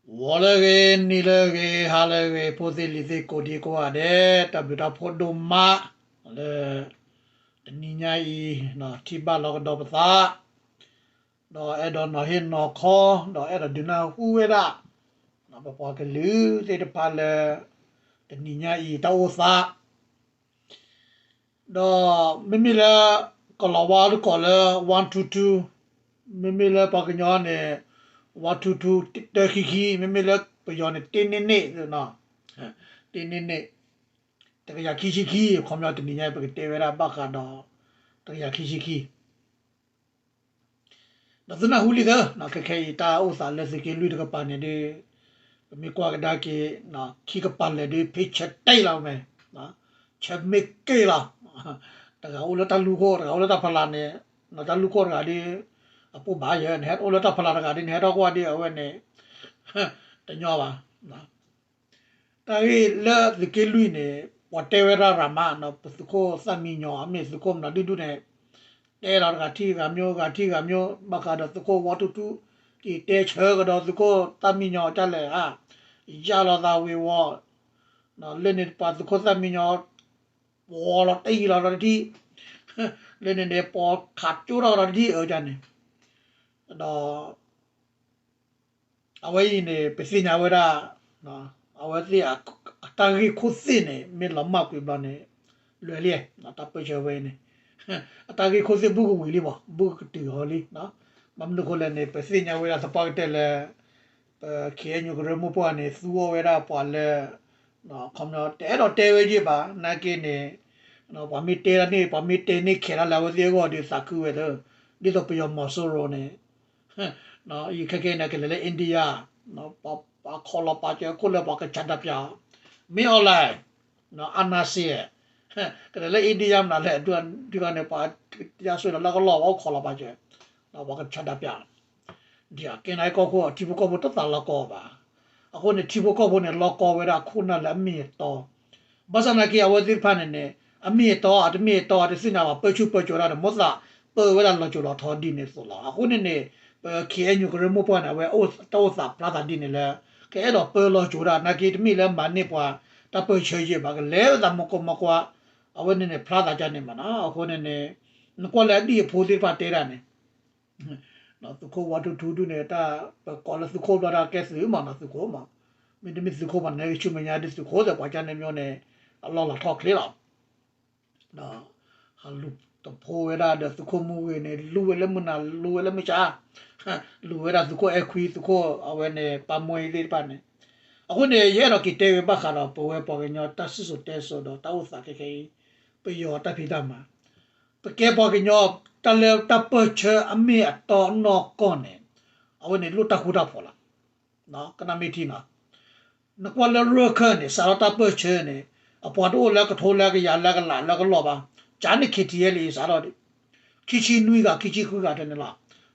ဂီၤလၢအဂ့ၤ, နံၤလၢအဂ့ၤ, ဟါလၢအဂ့ၤ, ဖိသ့ၣ်လံၤသ့ၣ်ကိးဒံကိးဂၤဒဲး, တၢ်ဘျုးတၢ်ဖှိၣ်ဒိၣ်မးလၢ တနံၤညါအံၤ ထံၣ်ဘၣ်လီၤကဒီးပသး, ဒီးအဲၣ်ဒိးနီၤဟ့ၣ်နီၤခီ, ဒီးအဲၣ်ဒိးဒုးနၢ်ဟူဝဲဒၣ် ပပှၤကလုာ်သ့ၣ်တဖၣ်လၢ တနံၤညါအံၤတၢ်အိၣ်သး ဒီးမ့မ့ၢ်လၢ ကလီၤဝါတကိးလၢ one two two, မ့မ့ၢ်လၢပှၤကညီန့ၣ် one two two တၢခံခံ, မ့မ့ၢ်လၢပယီၤန့ၣ် တ့န့ၢ်န့ၢ်, တ့န့ၢ်န့ၢ်, တကယၤခံဆံခံ, ခီပညီတနံၤညါအံၤ ပကတဲဝဲဒၣ်ဘၣ်ဃးဒီး တကယၤခံဆံခံ ဒီးသုနၢ်ဟူလံသၢ, ခဲခဲအံၤတၢ်အိၣ်သးလၢသုးက့လွံၢ်တကပၤန့ၣ်ဒုး, ပမ့ၢ်ကွၢ်ကဒါက့ၤ ခံကပၤလၢာ်ဒုး ဖ့ဆၢတဲလီၤမဲာ်, ဆၢမ့ၢ်က့ၢ်လီၤ, တဂၤအိၣ်လၢတၢ်လူၢ်ခိၣ် တဂၤအိၣ်လၢတၢ်ဖီလာ်န့ၣ်, တၢ်လူၢ်ခိၣ်တဂၤဒုး အပိၢ်ဘၣ်ယဲ, နဟဲအိၣ်လၢတၢ်ဖီလာ်တဂၤဒုး နဟဲထီၣ်ကွၢ်ဒုး အဝဲန့ၣ် တညီဘၣ် တၢ်ဂ့ၢ်လၢသုးက့လွံၢ်န့ၣ် ပှၤတဲဝဲဒၣ်ရၤမး, ပသုးခိၣ်သၣ်မံညီၤ အမ့ၢ်သုးခိၣ်မနုၤဒုဒုန့ၣ်, တဲလီၤတဂၤထံၣ်ဂၤမျိၣ် ဂၤထံၣ်ဂၤမျိၣ် ဘၣ်ဃးဒီးသုးခိၣ်ဝီထူထူ, က့ၤတဲဆၢကဒီးသုးခိၣ်သၣ်မံညီၤဒ်လဲၣ်ဧါ, ယၢ်လီၤသးဝ့ၤဝီၤ, လၢန့ၣ်ပှၤသုးခိၣ်သၣ်မံညီၤ ပှီၤလီၤတံၢ်လီၤဒီးတထံၣ်, လၢန့ၣ်န့ၣ် ပှီၤခးကၠိထီၣ်ဒီးတထံၣ်အၢကန့ၣ်, ဒီး အဝဲအံၤန့ၣ် ပသ့ၣ်ညါဝဲဒၣ် အဝဲသ့ၣ်အတၢ်ဂ့ၢ်ခိၣ်သ့ၣ်န့ၣ် မ့ၢ်လီၤမၢ်ကွံာ်ဘျီန့ၣ် လွဲၤလံ, တၢ်ပၢၢ်ဆၢဝဲအံၤန့ၣ် အတၢ်ဂ့ၢ်ခိၣ်သ့ၣ်ဘူးကဝံၤလံဘၣ်, ဘူးကတုၤအီၤလံ, ဘၣ်မနုၤအဃိလဲၣ်န့ၣ် ပသ့ၣ်ညါဝဲဒၣ်သပှၢ်ကတၢၢ်လၢ ပ ခ့ၣ်အဲၣ်ယူၣ် ကရၢမိၢ်ပှၢ်န့ၣ် သူအီၤဝဲဒၣ်ပှၤလၢ ခီပညီတအဲၣ်ဒိးတဲဝဲယဲၢ်ဘၣ် နာ်က့န့ၣ် ပှၤမ့ၢ်တဲဒၣ်န့ၣ် ပှၤမ့ၢ်တဲန့ၢ်ခဲးဒၣ်လၢအဝဲသ့ၣ်အဂီၢ်ဒီးသးခုဝဲသၢ, ဒ်သိးပယီၤမီၤစိရိၤန့ၣ် ယခဲခဲအံၤန့ၣ် ကလဲၤလၢ India, ပှၤခိးလီၤပာ်စၢၤအခိၣ်လၢပှၤကဆးဒးပၠး, မ့ၢ်အီၤလဲၣ်, အနါစ့, ကလဲၤလၢ India မနုၤလဲၣ်, ဒုးဂၤန့ၣ် ပှၤကယါဆွဲလီၤလၢကလီၢ် ပှၤခိးလီၤပာ်စၢၤ, ပှၤကဆးဒးပၠး ဒ်အကဲနာ်က့ ကီၢ်ခိၣ် ထံဖိကီၢ်ဖိတသးလီၤကီဘၣ်. အဃိန့ၣ် ထံဖိကီၢ်ဖိန့ၣ် လီၤကီဝဲဒၣ်ခိၣ်နၢ်လၢအမ့ၢ်အတီ, ဘၣ်ဆၣ်နာ်က့ အဝဲသ့ၣ်တဖၣ်န့ၣ်န့ၣ် အမ့ၢ်အတီ အတမ့ၢ်အတီ တသ့ၣ်ညါဘၣ် ပၢဆူၣ်ပၢစိးဒၣ်န့ၣ် မိၣ်သးပၢဝဲဒၣ်လီၤစိၤလီၤထီဒ်န့ၣ်အသိးလီၤ. အဃိန့ၣ်န့ၣ် ပ ခ့ၣ်အဲၣ်ယူၣ် ကရၢမိၢ်ပှၢ်န့ၣ် အဝဲတၢ်အိၣ်သးဖျါသးဒ်န့ၣ်လၢ ကအဲၣ်ဒိးပၢလီၤစိၤဒၣ် နာ်က့တမ့ၢ်လၢမၤန့ၢ်ပှၤတၢ်ပၢၢ်ဆၢယဲၢ်ဘၣ် ကလဲၤဝဲသးမူကီၢ်မူကီၢ် အဝဲန့ၣ်န့ၣ် ဖျါသးကန့ၣ်မးနီၤ. အဃိန့ၣ်န့ၣ် နကွၢ်လၢအဒံၣ်အဖိသ့ၣ်တဖၣ်တဲဒၣ်န့ၣ် သုးခိၣ်ဝါထူထူဒုန့ၣ် တၢ်ပကိးလၢသုးခိၣ်ဘျီဒၣ်ကဲသုးမးနီၤ သုးခိၣ်မး, မ့တမ့ၢ်သုးခိၣ်ဘၣ်န့ၣ် ကဆူမဲာ်ညါဒ်သုးခိၣ်သ့ၣ်ပှၤကန့ၣ်မ့ၢ်န့ၣ် အလီၢ်လီၤထီၣ်ချ့လီၤ. ဒီး ဟးလူၤတဖိဝဲဒၣ်ဒီးသုးခိၣ်မူဂ့ၤန့ၣ် လူၤဝဲလၢမုၢ်နၤ လူၤဝဲလၢမုၢ်ဆါ, လူၤဝဲဒၣ်သုးခိၣ်အဲၣ်ခွံ သုးခိၣ်အဝဲန့ၣ် ပၢ်မွဲသ့ၣ်တဖၣ်န့ၣ်, အဃိန့ၣ် ယအဲၣ်ဒိးက့ၤတဲဝဲဘၣ်ဃးဒီး ပဝဲပှၤကညီတၢ်စံၣ်စိၤတဲစိၤဒီးတၢ်အိၣ်သးခဲခဲအံၤ ပယီၤတၢ်ဖံးတၢ်မၤ ပကဲပှၤကညီ တၢ်လၢတၢ်ပၢၢ်ဆၢအမ့ၢ်အတီနီၢ်ကီၢ်န့ၣ် အဝဲန့ၣ်လိၣ်တၢ်ဃူတၢ်ဖိးလီၤ. ကနၣ်မ့ၢ်ထံနီၤ, နကွၢ်လၢရၢၢ်ခၢၣ်န့ၣ် စးထီၣ်တၢ်ပၢၢ်ဆၢန့ၣ် အပှၤတအိၣ်လၢကထိလၢကယၤလၢကလးလၢကလီၢ်ဘၣ်, ကန့ၣ် ခ့ၣ်ထံၣ်အဲၣ်လံ စးထီၣ် ခံဆံနွံဂၤ ခံဆံဃုဂၤထဲန့ၣ်လီၤ.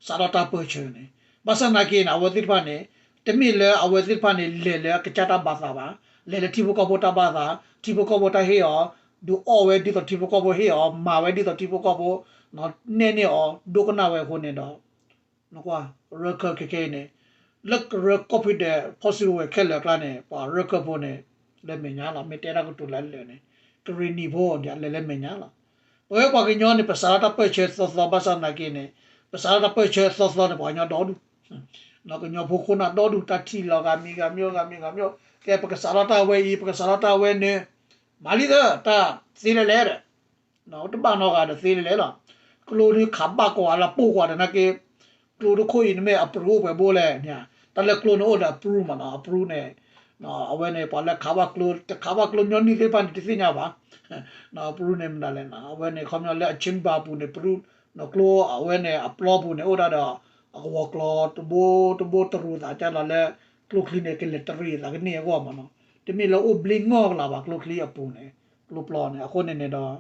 စးထီၣ်တၢ်ပၢၢ်ဆၢန့ၣ် ဘၣ်ဆၣ်နာ်က့န့ၣ် အဝဲသ့ၣ်တဖၣ်န့ၣ် တမ့ၢ်လၢအဝဲသ့ၣ်တဖၣ်န့ၣ် လဲၤလၢအကစၢ်တၢ်ဘၣ်သးဘၣ်, လဲၤလၢထံဖိကီၢ်ဖိတၢ်ဘၣ်သး, ထံဖိကီၢ်ဖိတၢ်ဟ့ၣ်အီၤ, ဒုးအီၣ်ဝဲဒ်သိးထံဖိကီၢ်ဖိဟ့ၣ်အီၤ, မၤဝဲဒ်သိးထံဖိကီၢ်ဖိ နဲၣ်န့ၢ်အီၤ ဒိကနၣ်ဝဲအဃိန့ၣ်ဒီး နကွၢ် ရၢၢ်ခၢၣ်ခဲခဲအံၤန့ၣ် လၢကရၢကီၢ်ဖုဒဲး ဖီၣ်စုကဝဲၤခဲလၢာ်အကျါန့ၣ် ပှၤရၢၢ်ခၢၣ်ဖိန့ၣ် လၢမဲာ်ညါလီၤ. မ့ၢ်တဲတၢ်ကတိၤလၢလၢာ်န့ၣ် ကရ့ၣ်နံၤဖိဒ်လဲၤလၢမဲာ်ညါလီၤ. ပဝဲပှၤကညီန့ၣ် ပစးထီၣ်တၢ်ပၢၢ်ဆၢသီသီ ဘၣ်ဆၣ်သနာ်က့န့ၣ် ပစးထီၣ်တၢ်ပၢၢ်ဆၢသီသီန့ၣ် ပှၤကညီဒီဒူၣ် ကညီဖိခိၣ်နၢ်ဒီဒူၣ် တၢ်ထံၣ်လီၤဂၤမံၤဂၤမျိၣ်ဂၤမံၤဂၤမျိၣ် ကဲပကစးထီၣ်တၢ်ဝဲအံၤ ပကစးထီၣ်တၢ်ဝဲန့ၣ် မၤလံသၢ တၢ်သ့လဲၤလဲၤဒီး တဘၣ်နီတဂၤဒီးသ့လဲၤလဲၤလီၤ. ကျိဒုးခးဘၣ်ကွၢ်လၢပိၢ်ကွၢ်ဒီးနာ်က့ ကျိတခိၣ်အံၤန့ၣ်မ့ၢ်အပြူအိၣ်ပှဲၤဘိလဲၣ်န့ၣ် တၢ်လၢကျိန့ၣ်အိၣ်ဒီးအပြူမးနီၤ အပြူန့ၣ် အဝဲန့ၣ် ပှၤလၢခးဘၣ်ကျိ တခးဘၣ်ကျိညီနုၢ်သ့ၣ်တဖၣ်န့ၣ် တသ့ၣ်ညါဘၣ် အပြူန့ၣ်မနုၤလဲၣ် အဝဲန့ၣ် ခီပညီလၢအဆ့ဘၣ်အပူၤန့ၣ် ပြူ ကျိအဝဲန့ၣ် အပျီပူၤန့ၣ် အိၣ်ဒၣ်ဒီး အကဝီၤကျီတဘိတဘိတရူးသးကၢ်လီၤလၢ ကျိချံန့ၣ် ကလဲၤတရံးသးကန့ၢ်အဂီၢ်မးနီၤ တမ့ၢ်လၢအိၣ်ဘျ့ငီၢ်ကလာ်ဘၣ် ကျိချံအပူၤန့ၣ် ကျိပျီန့ၣ် အဃိန့ၣ်န့ၣ်ဒီး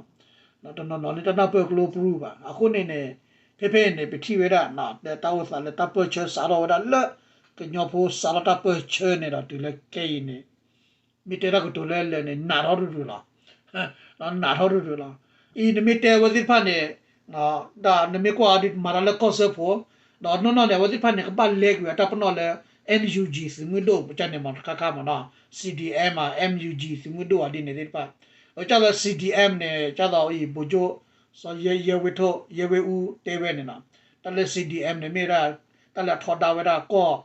တနီၤနီၤန့ၣ် တနၢ်ပၢၢ်ကျိပြူဘၣ် အဃိန့ၣ်န့ၣ် ဖဲဖဲန့ၣ် ပထံၣ်ဝဲဒၣ် တၢ်အိၣ်သးလၢတၢ်ပၢၢ်ဆၢစးထီၣ်ဝဲဒၣ်လၢ ကညီဖိစးထီၣ်တၢ်ပၢၢ်ဆၢန့ၣ်ဒီး တုၤလၢခဲအံၤန့ၣ် မ့ၢ်တဲတၢ်ကတိၤလၢလၢာ်န့ၣ် နးထီၣ်ရုၢ်ရုၢ်လီၤ. နးထီၣ်ရုၢ်ရုၢ်လီၤ. အံၤနမ့ၢ်တဲအဝဲသ့ၣ်တဖၣ်န့ၣ် ဒီးနမ့ၢ်ကွၢ်ဒ်မၤတၢ်လၢကီၢ်စၢဖှိၣ် ဒီးနီၢ်နီၢ်န့ၣ် အဝဲသ့ၣ်တဖၣ်န့ၣ် ကဘၣ်လဲၤကွံာ်အတၢ်ပနီၣ်လၢ NUG သုးမုၢ်ဒိၣ် ပကန့ၣ်မ့ၢ်တခါခါမ့ၢ်နီၤ CDM မ့ၢ် NUG သုးမုၢ်ဒိၣ်အဒ်န့ၣ်သ့ၣ်တဖၣ် အကၢ်လၢ CDM န့ၣ် ကၢ်သိးအံၤ ဗိုလ်ချုပ် စီၤ ရဲ ရဲဝင်း ရဲဝင်းဦး တဲဝဲန့ၣ်နီၤ တၢ်လၢ CDM န့ၣ်မ့ၢ်ဒၣ် တၢ်လၢအထီဒါဝဲဒၣ်ကီၢ်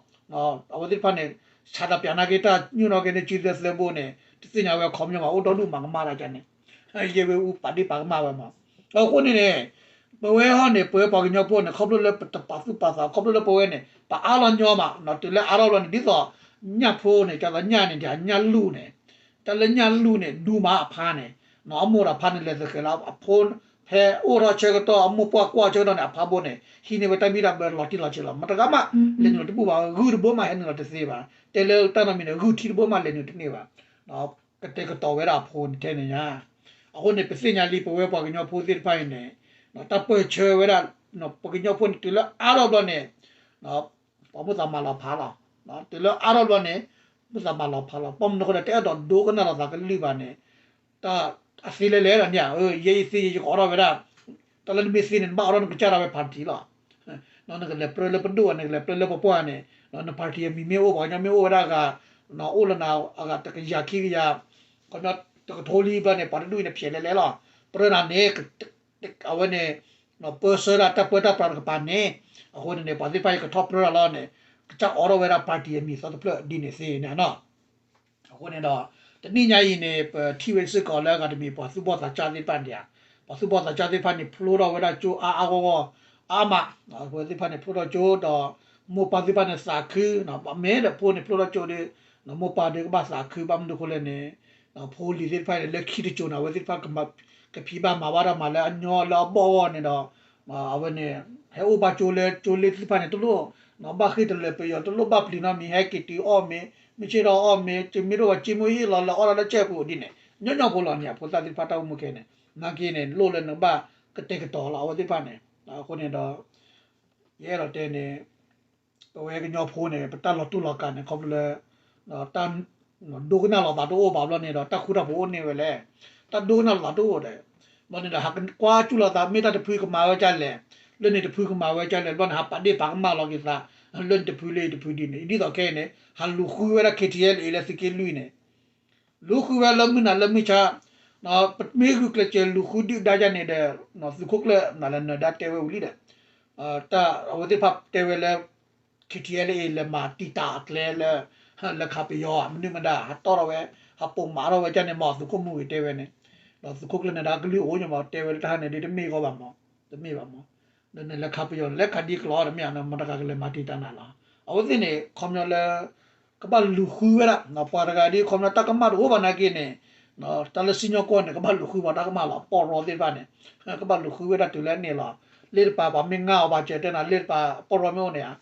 အဝဲသ့ၣ်တဖၣ်န့ၣ် ဆန္ဒပြနာ်က့ တၢ်ညိၣ်နီၣ်က့ၤန့ၣ် ကၠံသၢသၢဘိန့ၣ် တသ့ၣ်ညါဝဲခီပညီမး အိၣ်ဒီဒူၣ်မးကမၣ်တၢ်ကန့ၣ် ရဲဝင်းဦး ပာ်ဒ့ၣ်ပာ်ကမၣ်ဝဲမး အဃိန့ၣ်န့ၣ် ပဝဲဟီန့ၣ် ပဝဲပှၤကညီဖိန့ၣ် ခီဖျိလၢပတပာ်သူၣ်ပာ်သး ခီဖျိလၢပဝဲန့ၣ် ပအါလီၤညီမး တုၤလၢအါထီၣ်ဘျီန့ၣ် ဒ်သိး ညၣ်ဖိန့ၣ် ကၢ်သိးညၣ်န့ၣ် ဒ်ညၣ်လူၢ်န့ၣ် တၢ်လၢညၣ်လူၢ်န့ၣ် ဒူမးအဖါန့ၣ် အမိၢ်ဒီးဖါန့ၣ်လဲၤသဃဲၤလီၤ အဖိ ဖဲအိၣ်ထီၣ်ဆၢကတီၢ် အမိၢ်ပှၢ်ကွၢ်ဆၢကတီၢ်န့ၣ် အဖါဘိန့ၣ် ဟံးန့ၢ်ဝဲတၢ်ဘံၣ်တၢ်ဘၢလီၤတံၢ်လီၤဆဲးလီၤ မတဂၤမး လဲၤနုာ်လီၤတဘူၣ်ဘၣ် ဂုၢ်တဘိမးဟဲနုာ်လီၤတသ့ဘၣ် တဲလၢတၢ်နီတမံၤန့ၣ် ဂုၢ်ထံတဘိမးလဲၤနုာ်တန့ၢ်ဘၣ် ကတဲာ်ကတီၤဝဲဒၣ်အဖိန့ၣ်ထဲန့ၣ်ညါ အဃိန့ၣ် ပသ့ၣ်ညါလံ ပဝဲပှၤကညီဖိသ့ၣ်တဖၣ်အံၤန့ၣ် တၢ်ပၢၢ်ဆၢဝဲဒၣ် ပှၤကညီဖိန့ၣ် တုၤလၢအါထီၣ်ဘျီန့ၣ် ပှၤမုၢ်သးမၤလီၤဖးလီၤ. တုၤလၢအါထီၣ်ဘျီန့ၣ် မုၢ်သးမၤလီၤဖးလီၤ. ဘၣ်မနုၤအဃိလဲၣ် တအဲၣ်ဒိးဒိကနၣ်လိာ်သးကလုၢ်ဘၣ်န့ၣ် တၢ်အသ့လဲၤလဲၤဒီးန့ၣ်ဧါ, ယဲယသ့ ယကအီၣ်ထီၣ်ဝဲဒၣ်, တၢ်လၢနမ့ၢ်သ့န့ၣ် နဘၣ်အီၣ်ထီၣ်နကစၢ်ဒၣ်ဝဲ party လီၤ. နကလဲၤပြၢလၢပဒိၣ်, နကလဲၤပြၢလၢပပှၢ်န့ၣ် န party အမံၤမ့ၢ်အိၣ် ပှၤကညီမ့ၢ်အိၣ်ဝဲဒၣ်အဂၤ, အိၣ်လၢနအဂၤတကယၤခံကယၤ, ခီပညီတကထိလံဘျီန့ၣ် ပှၤတဒူၣ်အံၤန့ၣ် ဖျဲးလဲၤလဲၤလီၤ. ပြၢနၤန့ၣ် အဝဲန့ၣ် ပၢဆှၢဒၣ်တၢ်ပၢတၢ်ပြးတကပၤန့ၣ်, အဃိန့ၣ်န့ၣ် ပှၤသ့ၣ်တဖၣ်အံၤကထီၣ်ပြၢတၢ်လီၤန့ၣ် ကစၢ်အိးထီၣ်ဝဲဒၣ် party အမံၤသီတဖျၢၣ်ဒ်န့ၣ်သ့န့ၣ်နီၤ. အဃိန့ၣ်ဒီး တနံၣ်ညါအံၤန့ၣ် ပထံၣ်ဝဲစ့ၢ်ကီးလၢအဂၤတမံၤ ပှၤသူၣ်ဘီၣ်သးစၢ်သ့ၣ်တဖၣ်န့ၣ်ဧါ, ပှၤသူၣ်ဘီၣ်သးစၢ်သ့ၣ်တဖၣ်န့ၣ် ဖျိထီၣ်ဝဲဒၣ်ကၠိအါအါဂီၢ်ဂီၢ် အါမး, အဝဲသ့ၣ်တဖၣ်န့ၣ် ဖျိထီၣ်ကၠိဒီး မိၢ်ပၢ်သ့ၣ်တဖၣ်န့ၣ်သးခု, မ့ၢ်ဒီးဖိန့ၣ်ဖျိထီၣ်ကၠိဒီး မိၢ်ပၢ်ဒီးကဘၣ်သးခု ဘၣ်မနုၤအဃိလဲၣ်န့ၣ် ဖိလံၤသ့ၣ်တဖၣ်န့ၣ် လၢခံတစိၤန့ၣ် အဝဲသ့ၣ်တဖၣ် ကဖံးဘၣ်မၤဘၣ်တၢ်မၤလၢအညီလၢအဘီၣ်အဂီၢ်န့ၣ်ဒီး အဝဲန့ၣ် ဟဲအိၣ်ဘၣ်ကၠိလၢကၠိလ့သ့ၣ်တဖၣ်န့ၣ် တလိၣ် ဘၣ်ဃ့ၢ်တလၢာ်ပယီၤ တလိၣ်ဘၣ်ပျံၤနီတမံၤ ဟဲက့ၤတုၤအီၣ်မ့ၤ မ့ၢ်ဆ့ၣ်ထီၣ်အီၣ်မ့ၤ မ့ၢ်ဒိၣ်ဝဲကၠ့မ့ၢ်ဟ့ၣ်လီၤလၢအီၣ်လၢကၠဲၣ်ပူၤဒ်န့ၣ် ညီညီဖိလီၤန့ၣ် ဖိသၣ်သ့ၣ်တဖၣ်တၢ်အိၣ်မူခဲန့ၣ် နာ်က့န့ၣ် လိၣ်လၢနကဘၣ်ကတဲာ်ကတီၤလီၤ အဝဲသ့ၣ်တဖၣ်န့ၣ် အဃိန့ၣ်ဒီး ယအဲၣ်ဒိးတဲန့ၣ် ပဝဲကညီဖိန့ၣ် ပတၢ်လီၤတူၢ်လီၤကာ်န့ၣ် ခီဖျိလၢ တၢ် ဒိကနၣ်လိာ်သးတအိၣ်ဘၣ်ဘျီန့ၣ်ဒီး တၢ်ဃူတၢ်ဖိးအိၣ်န့ၢ်ဝဲလဲၣ်. တၢ်ဒိကနၣ်လိာ်သးတအိၣ်ဒီး ဘျီန့ၣ်ဒီး ဟးကွၢ်စူၣ်လိာ်သး မ့ၢ်တၢ်တဖုကမၤဝဲဒ်လဲၣ်, လၢန့ၣ်တဖုကမၤဝဲဒ်လဲၣ် ဘျီန့ၣ် ဟးပာ်ဒ့ၣ်ပာ်ကမၣ်လီၤက့ၤသး လၢန့ၣ်တဖုလၢအံၤတဖုဒ်န့ၣ် ဒ်သိးခဲအံၤန့ၣ် ဟးလူၤဃုဝဲဒၣ် ခံထံၣ်အဲလ်အ့ လၢသုးက့လွံၢ်န့ၣ် လူၤဃုဝဲလၢမုၢ်နၤလၢမုၢ်ဆါ ပမ့ၢ်ဂုာ်ကျဲးစၢးလူၤဃုဒုၣ်ဒါယါန့ၣ်ဒီး သုးခိၣ်ကျၢၢ်နၤလၢနၢၤဒါတဲဝဲဝံၤလံဒီး အဝဲသ့ၣ်တဖၣ်တဲဝဲလၢ ခံထံၣ်အဲလ်အ့ လဲၤမၤတံာ်တာ်အကျဲလၢ လၢခးပယီၤ မနုၤမတၤ ဟးတီၣ်ထီၣ်ဝဲ ဟးပိာ်မၤထီၣ်ဝဲဒ်န့ၣ်မး သုးခိၣ်မုၢ်ဂ့ၤတဲဝဲန့ၣ် ဒီးသုးခိၣ်ကျၢၢ်နၤဒါကလုၢ်အိၣ်ညီမး တဲဝဲလၢတၢ်ဟါန့ၣ်ဒ်တမ့ၢ်ဂီၢ်ဘၣ်မး တမ့ၢ်ဘၣ်မး ဒီးနလဲၤခးပယီၤန့ၣ် လဲၤခးဒ်ကျိၤတမ့ၢ်ဧါ မတၤဂၤကလဲၤမၤတံာ်တာ်နၤလီၤ. အဝဲသ့ၣ်န့ၣ် ခီပညီလၢ ကဘၣ်လူၤဃုဝဲဒၣ် ပှၤတဂၤဒ်ခီပညီတၢ်ကမၣ်တအိၣ်ဘၣ်နာ်က့န့ၣ် တၢ်လၢစံၣ်ညီၣ်ကွီၢ်န့ၣ် ကဘၣ်လူၤဃုပှၤတၢ်ကမၣ်လီၤ ပီၢ်ရီသ့ၣ်တဖၣ်န့ၣ် ကဘၣ်လူၤဃုဝဲဒၣ်တုၤလၢန့ၣ်လီၤ. လ့တပၤ ပှၤမ့ၢ်ငါအီၤဘၣ်စၢၤတဲနၤ လ့တပၤ ပီၢ်ရီမ့ၢ်အိၣ်န့ၣ်ဧါ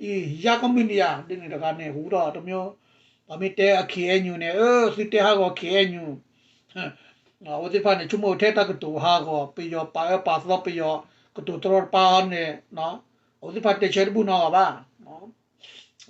အံၤ ယါကီၢ်မံၤဒံးဧါ ဒ်န့ၣ်တဂၤန့ၣ် ဟူထီၣ်တမံၤ ပှၤမ့ၢ်တဲအ ခ့အဲၣ်ယူၣ်န့ၣ် အၢ သုတဲဟးဂီၤ ခ့အဲၣ်ယူၣ် အဝဲသ့ၣ်တဖၣ်န့ၣ် ဆိကမိၣ်ထဲတၢ်ကတိၤဟးဂီၤ ပယီၤပာ်အၢပာ်သီပယီၤ ကတိၤတရီတပါန့ၣ် အဝဲသ့ၣ်တဖၣ်တဲဆၢတဘူၣ်နီတဂၤဘၣ်.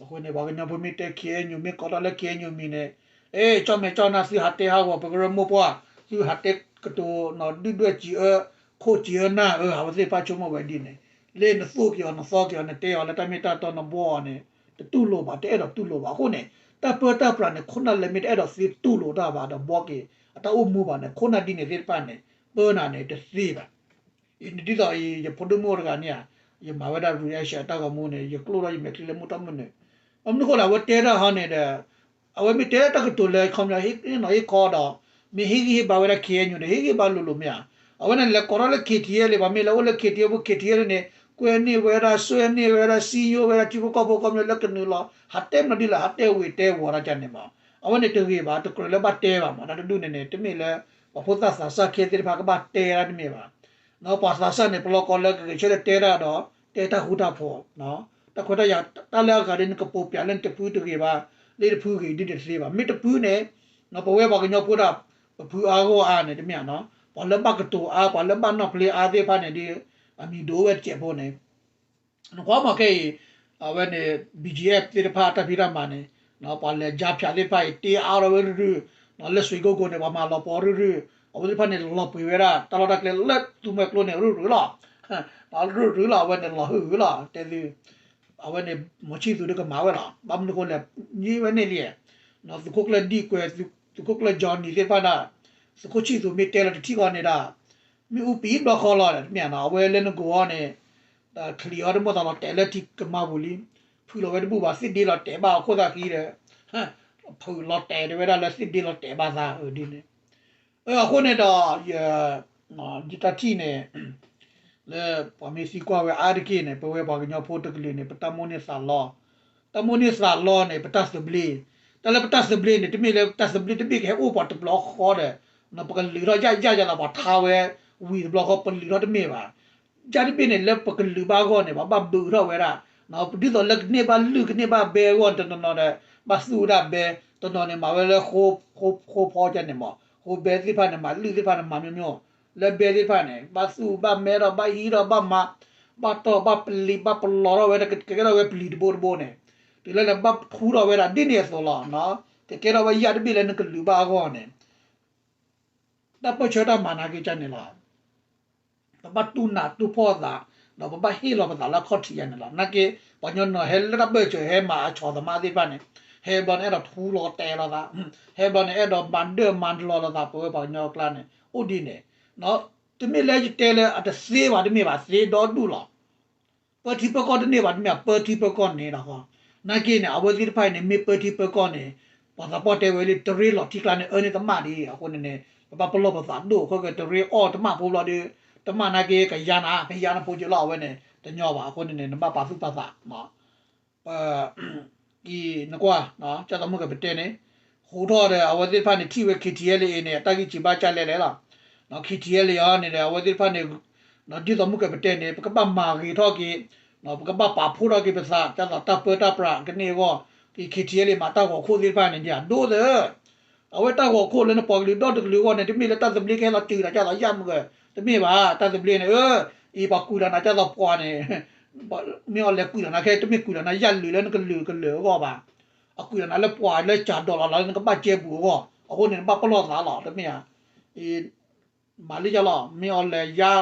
အဃိန့ၣ် ပှၤကညီဖိမ့ၢ်တဲ ခ့အဲၣ်ယူၣ် မ့ၢ်ကိးထီၣ်လၢ ခ့အဲၣ်ယူၣ် မံၤန့ၣ် အဲ ကၠီၣ်မဲာ်ကၠီၣ်နၢ် သုဟးတဲဟးဂီၤ ပကရၢမိၢ်ပှၢ် သုဟးတဲကတိၤ ဒုၣ်ဒွဲၣ်စံးအၢ ခိၣ်စံးအၢနၢ်အၢ အဝဲသ့ၣ်တဖၣ်ဆိကမိၣ်ဝဲဒ်န့ၣ် လၢနသိၣ်က့ၤအီၤ နသီက့ၤအီၤ နတဲအီၤလၢတၢ်မ့ၢ်တၢ်တီ နဘှီအီၤန့ၣ် တတူၢ်လိာ်ဘၣ် တအဲၣ်ဒိးတူၢ်လိာ်ဘၣ်. အဃိန့ၣ် တၢ်ပၢတၢ်ပြးန့ၣ် ခိၣ်နၢ်လၢမ့ၢ်တအဲၣ်ဒိးသ့တူၢ်လိာ်တၢ်ဘၣ်ဒီး ဘှီက့ၤ အတၢ်အိၣ်မူဘၣ်န့ၣ် ခိၣ်နၢ်ဒ်န့ၣ်သ့ၣ်တဖၣ်န့ၣ် ပၢနၤန့ၣ် တသ့ဘၣ်. အံၤန့ၣ်ဒ်သိးအံၤ ယဖိဒိၣ်မုၣ်တဂၤန့ၣ်ဧါ ယမၤဝဲဒၣ် reaction အတၢ်ဂီၤမူန့ၣ် ယကျိၣ်ထီၣ်ယမဲာ်ချံလၢမုၢ်ထီၣ်မုၢ်နုာ် ဘၣ်မနုၤအဃိလဲၣ် အဝဲတဲတၢ်ဟီန့ၣ်ဒီး အဝဲမ့ၢ်တဲတၢ်ကတိၤလၢခီပညီ ဟ့ၣ်နီၤဟ့ၣ်ခီဒီး မ့ၢ်ဟ့ၣ်ဂံၢ်ဟ့ၣ်ဘါဝဲဒၣ် ခ့အဲၣ်ယူၣ် န့ၣ် ဟ့ၣ်ဂံၢ်ဟ့ၣ်ဘါလိၤလိၤမ့ၢ်ဧါ. အဝဲန့ၣ်လဲၤကိးထီၣ်လၢ ခ့ထံၣ်အဲလ်အ့ ပှၤမ့ၢ်လဲၤအိၣ်လၢ ခ့ထံၣ်အဲလ်အ့ ပူၤ ခ့ထံၣ်အဲလ်အ့ န့ၣ် ကွဲန့ၢ်ဝဲဒၣ် ဆွဲန့ၢ်ဝဲဒၣ် စံယိၣ်ဝဲဒၣ် ထံဖိကီၢ်ဖိခီပညီလၢကနုာ်လီၤ ဟးတဲမနုၤဒ်လဲၣ် ဟးတဲဝ့ၤတဲဝီၤတၢ်ကန့ၣ်မး အဝဲန့ၣ်တဂ့ၤဘၣ် တကြၢးလၢဘၣ်တဲဘၣ်မး တၢ်တဒူၣ်န့ၣ်န့ၣ် တမ့ၢ်လၢ ပှၤဖိသၣ်သးစၢ်ခဲသ့ၣ်တဖၣ်ကဘၣ်တဲတၢ်တမ့ၢ်ဘၣ်. ပှၤသးစၢ်န့ၣ် ပလီၢ်ကီၢ်လၢကဂဲၤဆၢထၢၣ်တဲတၢ်ဒီး တဲတၢ်ဃူတၢ်ဖိး တၢ်ခွဲးတၢ်ယာ် တၢ်လၢအဂၤဒ်နကပိာ်ပၠးလၢနတဖုတဂ့ၤဘၣ် လၢတဖုဂ့ၤဒ်န့ၣ်တသ့ဘၣ် မ့ၢ်တဖုန့ၣ် ပဝဲပှၤကညီဖိဒၣ် ပဖုအါဂီၢ်အါန့ၣ် တမ့ၢ်ဧါနီၤ ပှၤလၢဘၣ်ကတိၤအါ ပှၤလၢဘၣ်နီၣ်ဖျ့အါသ့ၣ်တဖၣ်န့ၣ်ဒီး အမံၤဒိၣ်ဝဲတစဲးဖိန့ၣ် နကွၢ်မးခဲအံၤ အဝဲန့ၣ် ဘီၣ်ကၠံၣ်အ့ၣ် သ့ၣ်တဖၣ်တၢ်ဖံးတၢ်မၤန့ၣ် ပှၤလဲၤကၠါဖၠးသ့ၣ်တဖၣ်အံၤ တ့အါထီၣ်ဝဲရုၢ်ရုၢ် လၢစွ့ၤကိကိၣ်န့ၣ် ပှၤမၤလီၤပီၤရုၢ်ရုၢ် အဝဲသ့ၣ်တဖၣ်န့ၣ် လီၤပှ့ၤဝဲဒၣ် တၢ်လီၢ်တၢ်ကျဲလၢသူမှဲကျိန့ၣ် ရုၢ်ရုၢ်လီၤ ရုၢ်ရုၢ်လီၤ အဝဲန့ၣ်လီၤဟုၣ်လီၤ တဲသု အဝဲန့ၣ် မီၤဆံၣ်သူးဒုးကမၤဝဲလီၤ. ဘၣ်မနုၤအဃိလဲၣ်, န့ၢ်ဝဲန့ၣ်လံ, သုးခိၣ်ကျၢၢ်ဒံၣ်ကွဲၤ, သုးခိၣ်ကျၢၢ်ကၠီနံၤသ့ၣ်တဖၣ်ဒၣ်, သုးခိၣ်ဆံၣ်သူးမ့ၢ်တဲလီၤတထံၣ်ဃီန့ၣ်ဒၣ်, မ့ၣ်အူပံၤဘျီဃီလီၤ တမ့ၢ်ဧါနီၤ, အဝဲလၢနဂီၤအီၤန့ၣ်, ချံးအီၤတမိၣ်သးလီၤတဲာ်လၢထံကမါပူၤလံ, ဖုးလီၤဝဲတဘူၣ်ဘၣ် သ့ၣ်ဒ့လီၤတဲာ်ဘၣ်အခိၣ်သးဃံဒီး, ဖုးလီၤတဲာ်တဝဲဒၣ်လၢသ့ၣ်ဒ့လီၤတဲာ်ဘၣ်သးဒ်န့ၣ် အဃိန့ၣ်ဒီး ယတၢ်ထံၣ်န့ၣ် လၢပှၤမ့ၢ်သံကွၢ်ဝဲအါတက့ၢ်န့ၣ် ပဝဲပှၤကညီဖိတကလုာ်န့ၣ် ပတၢ်မိၣ်န့ၢ်သးလီ, တၢ်မိၣ်န့ၢ်သးလီန့ၣ် ပတၢ်သဘျ့, တၢ်လၢပတၢ်သဘျ့န့ၣ် တမ့ၢ်လၢပတၢ်သဘျ့တဘ့ၣ်ကဟဲအိၣ်ပှၤတဘျီဃီဒီး ပကလုာ်ထီၣ်ယၣ်ယၣ်ယၤသးပှၤထါဝဲ ဝံၤတဘျီဃီပလုာ်ထီၣ်တမ့ၢ်ဘၣ် ယၣ်တဘ့ၣ်န့ၣ် လၢပကလုာ်ဘၣ်အဂီၢ်န့ၣ် ပဘၣ်ဘုးထီၣ်ဝဲဒၣ်, ဒ်သိးလၢကန့ၢ်ဘၣ်လုၢ်ကန့ၢ်ဘၣ်ဘဲအဂီၢ်န့ၣ် တနီၤနီၤဒီး ဘၣ်သူၣ်ဝဲဒၣ်ဘဲ, တနီၤန့ၣ် မၤဝဲလၢ ဃိဖီကန့ၣ်မး, ဃိဘဲသ့ၣ်တဖၣ်န့ၣ် မၤလုၢ်သ့ၣ်တဖၣ်န့ၣ် မၤမိမိ, လၢဘဲသ့ၣ်တဖၣ်န့ၣ် ဘၣ်သူၣ်ဘၣ်မဲထီၣ် ဘၣ်ဟံးထီၣ် ဘၣ်မၤ, ဘၣ်တီၢ်ဘၣ်ပလံၤ ဘၣ်ပလီၤထီၣ်ဝဲ ကကဲထီၣ်ဝဲပလံၤတဘိတဘိန့ၣ်, တုၤလၢန့ၣ် ဘၣ်ထူထီၣ်ဝဲဒၣ်ဒ်န့ၣ်အသိးလီၤ. ကကဲထီၣ်ဝဲယၣ်တဘ့ၣ်လၢနကလုာ်ဘၣ်အဂီၢ်န့ၣ် တၢ်ပၢၢ်ဆၢတၢ်မၤနာ်က့ၤကန့ၣ်လီၤ. ပဘၣ်တူၢ်နးတူၢ်ဖှီၣ်သး, ဒီးပဘၣ်ဟ့ၣ်လီၤပသးလၢအခီၣ်ထံးယၤန့ၣ်လီၤ. နာ်က့ ပှၤကညီနီၤ ဟဲလၢတၢ်ပၢၢ်ဆၢ ဟဲမၤအဆီၣ်သးမါသ့ၣ်တဖၣ်န့ၣ်, ဟဲဘျီန့ၣ် အဲၣ်ဒိးထူလီၤတဲာ်လိာ်သး, ဟဲဘျီန့ၣ် အဲၣ်ဒိးမၤဒၢၣ်မၤလီၤလိာ်သး ပဝဲပှၤကညီအကျါန့ၣ် အိၣ်ဒ်န့ၣ်, တမ့ၢ်လၢယတဲလၢအတသ့ဘၣ်တမ့ၢ်ဘၣ် သ့ဒီဒူၣ်လီၤ. ပၢထံပၢကီၢ်တန့ၢ်ဘၣ် တမ့ၢ်ဘၣ် ပၢထံပၢကီၢ်န့ၣ်ဒီးဃီ, နာ်က့န့ၣ် အဝဲသ့ၣ်တဖၣ်အံၤန့ၣ် မ့ၢ်ပၢထံပၢကီၢ်န့ၣ်, ပှၤသးပှၢ်တဲဝဲလံ တရ့လီၤထံကျါန့ၣ် အၢန့ၢ်သမၣ်ဒံး, အဃိန့ၣ်န့ၣ် ပဘၣ်ပလီၢ်ပသးဒိၣ် အဃိကတရ့အီၣ်တမၣ်ဖိဘျီဒီး, တမၣ်နာ်က့ ကယါနၤ ကယါနဖိက့ၤလီၤ အဝဲန့ၣ် တညီဘၣ် အဃိန့ၣ်န့ၣ် နဘၣ်ပာ်သူၣ်ပာ်သး ပ, အံၤနကွၢ်, ကၢ်သးမုၢ်ကပတဲန့ၣ်, ဟူးထီၣ်ဒီး အဝဲသ့ၣ်တဖၣ်န့ၣ် ထံၣ်ဝဲ KTLA အံၤန့ၣ် အတၢ်ဂံၢ်စံးဘါကၢ်လဲၣ်လဲၣ်လီၤ. KTLA အံၤန့ၣ်ဒီး အဝဲသ့ၣ်တဖၣ်န့ၣ်, ဒ်သိးမုၢ်ကပတဲန့ၣ် ပကဘၣ်မၤဂ့ၤထီၣ်က့ၤ, ပကဘၣ်ပာ်ဖှိၣ်ထီၣ်က့ၤပသး ဒ်သိးတၢ်ပၢတၢ်ပြးကန့ၢ်အဂီၢ်, က့ၤ KTLA မၤတၢ်ဂီၤခိၣ်သ့ၣ်တဖၣ်န့ၣ် ဒ်အဒိၣ်သၢ အဝဲတၢ်ဂီၤခိၣ်လၢနပှၤကလုာ်ဒီတကလုာ်အဂီၢ်န့ၣ် တမ့ၢ်လၢတၢ်သဘျ့ကဟဲလီၤတုၤဒီး ကၢ်သိးယၣ်မုၢ်က, တမ့ၢ်ဘၣ် တၢ်သဘျ့န့ၣ်, အံၤပှၤကွံာ်လီၤနၤ ကၢ်သိးပှၤန့ၣ်, မ့ၢ်အီၤလဲၤကွံာ်လီၤနၤခဲ တမ့ၢ်ကွံာ်လီၤနၤယၣ်လုာ်လၢနကလုာ်ကလုာ်အဂီၢ်ဘၣ်, အကွံာ်လီၤနၤလၢပှၤလၢကၢ်ဒိးလီၤလၢနကဘၣ်ကဲပူၤအဂီၢ်, အဃိန့ၣ် နဘၣ်ပလီၢ်သးလီၤ တမ့ၢ်ဧါ မၤလံယါလီၤ မ့ၢ်အီၤလဲၤယါ,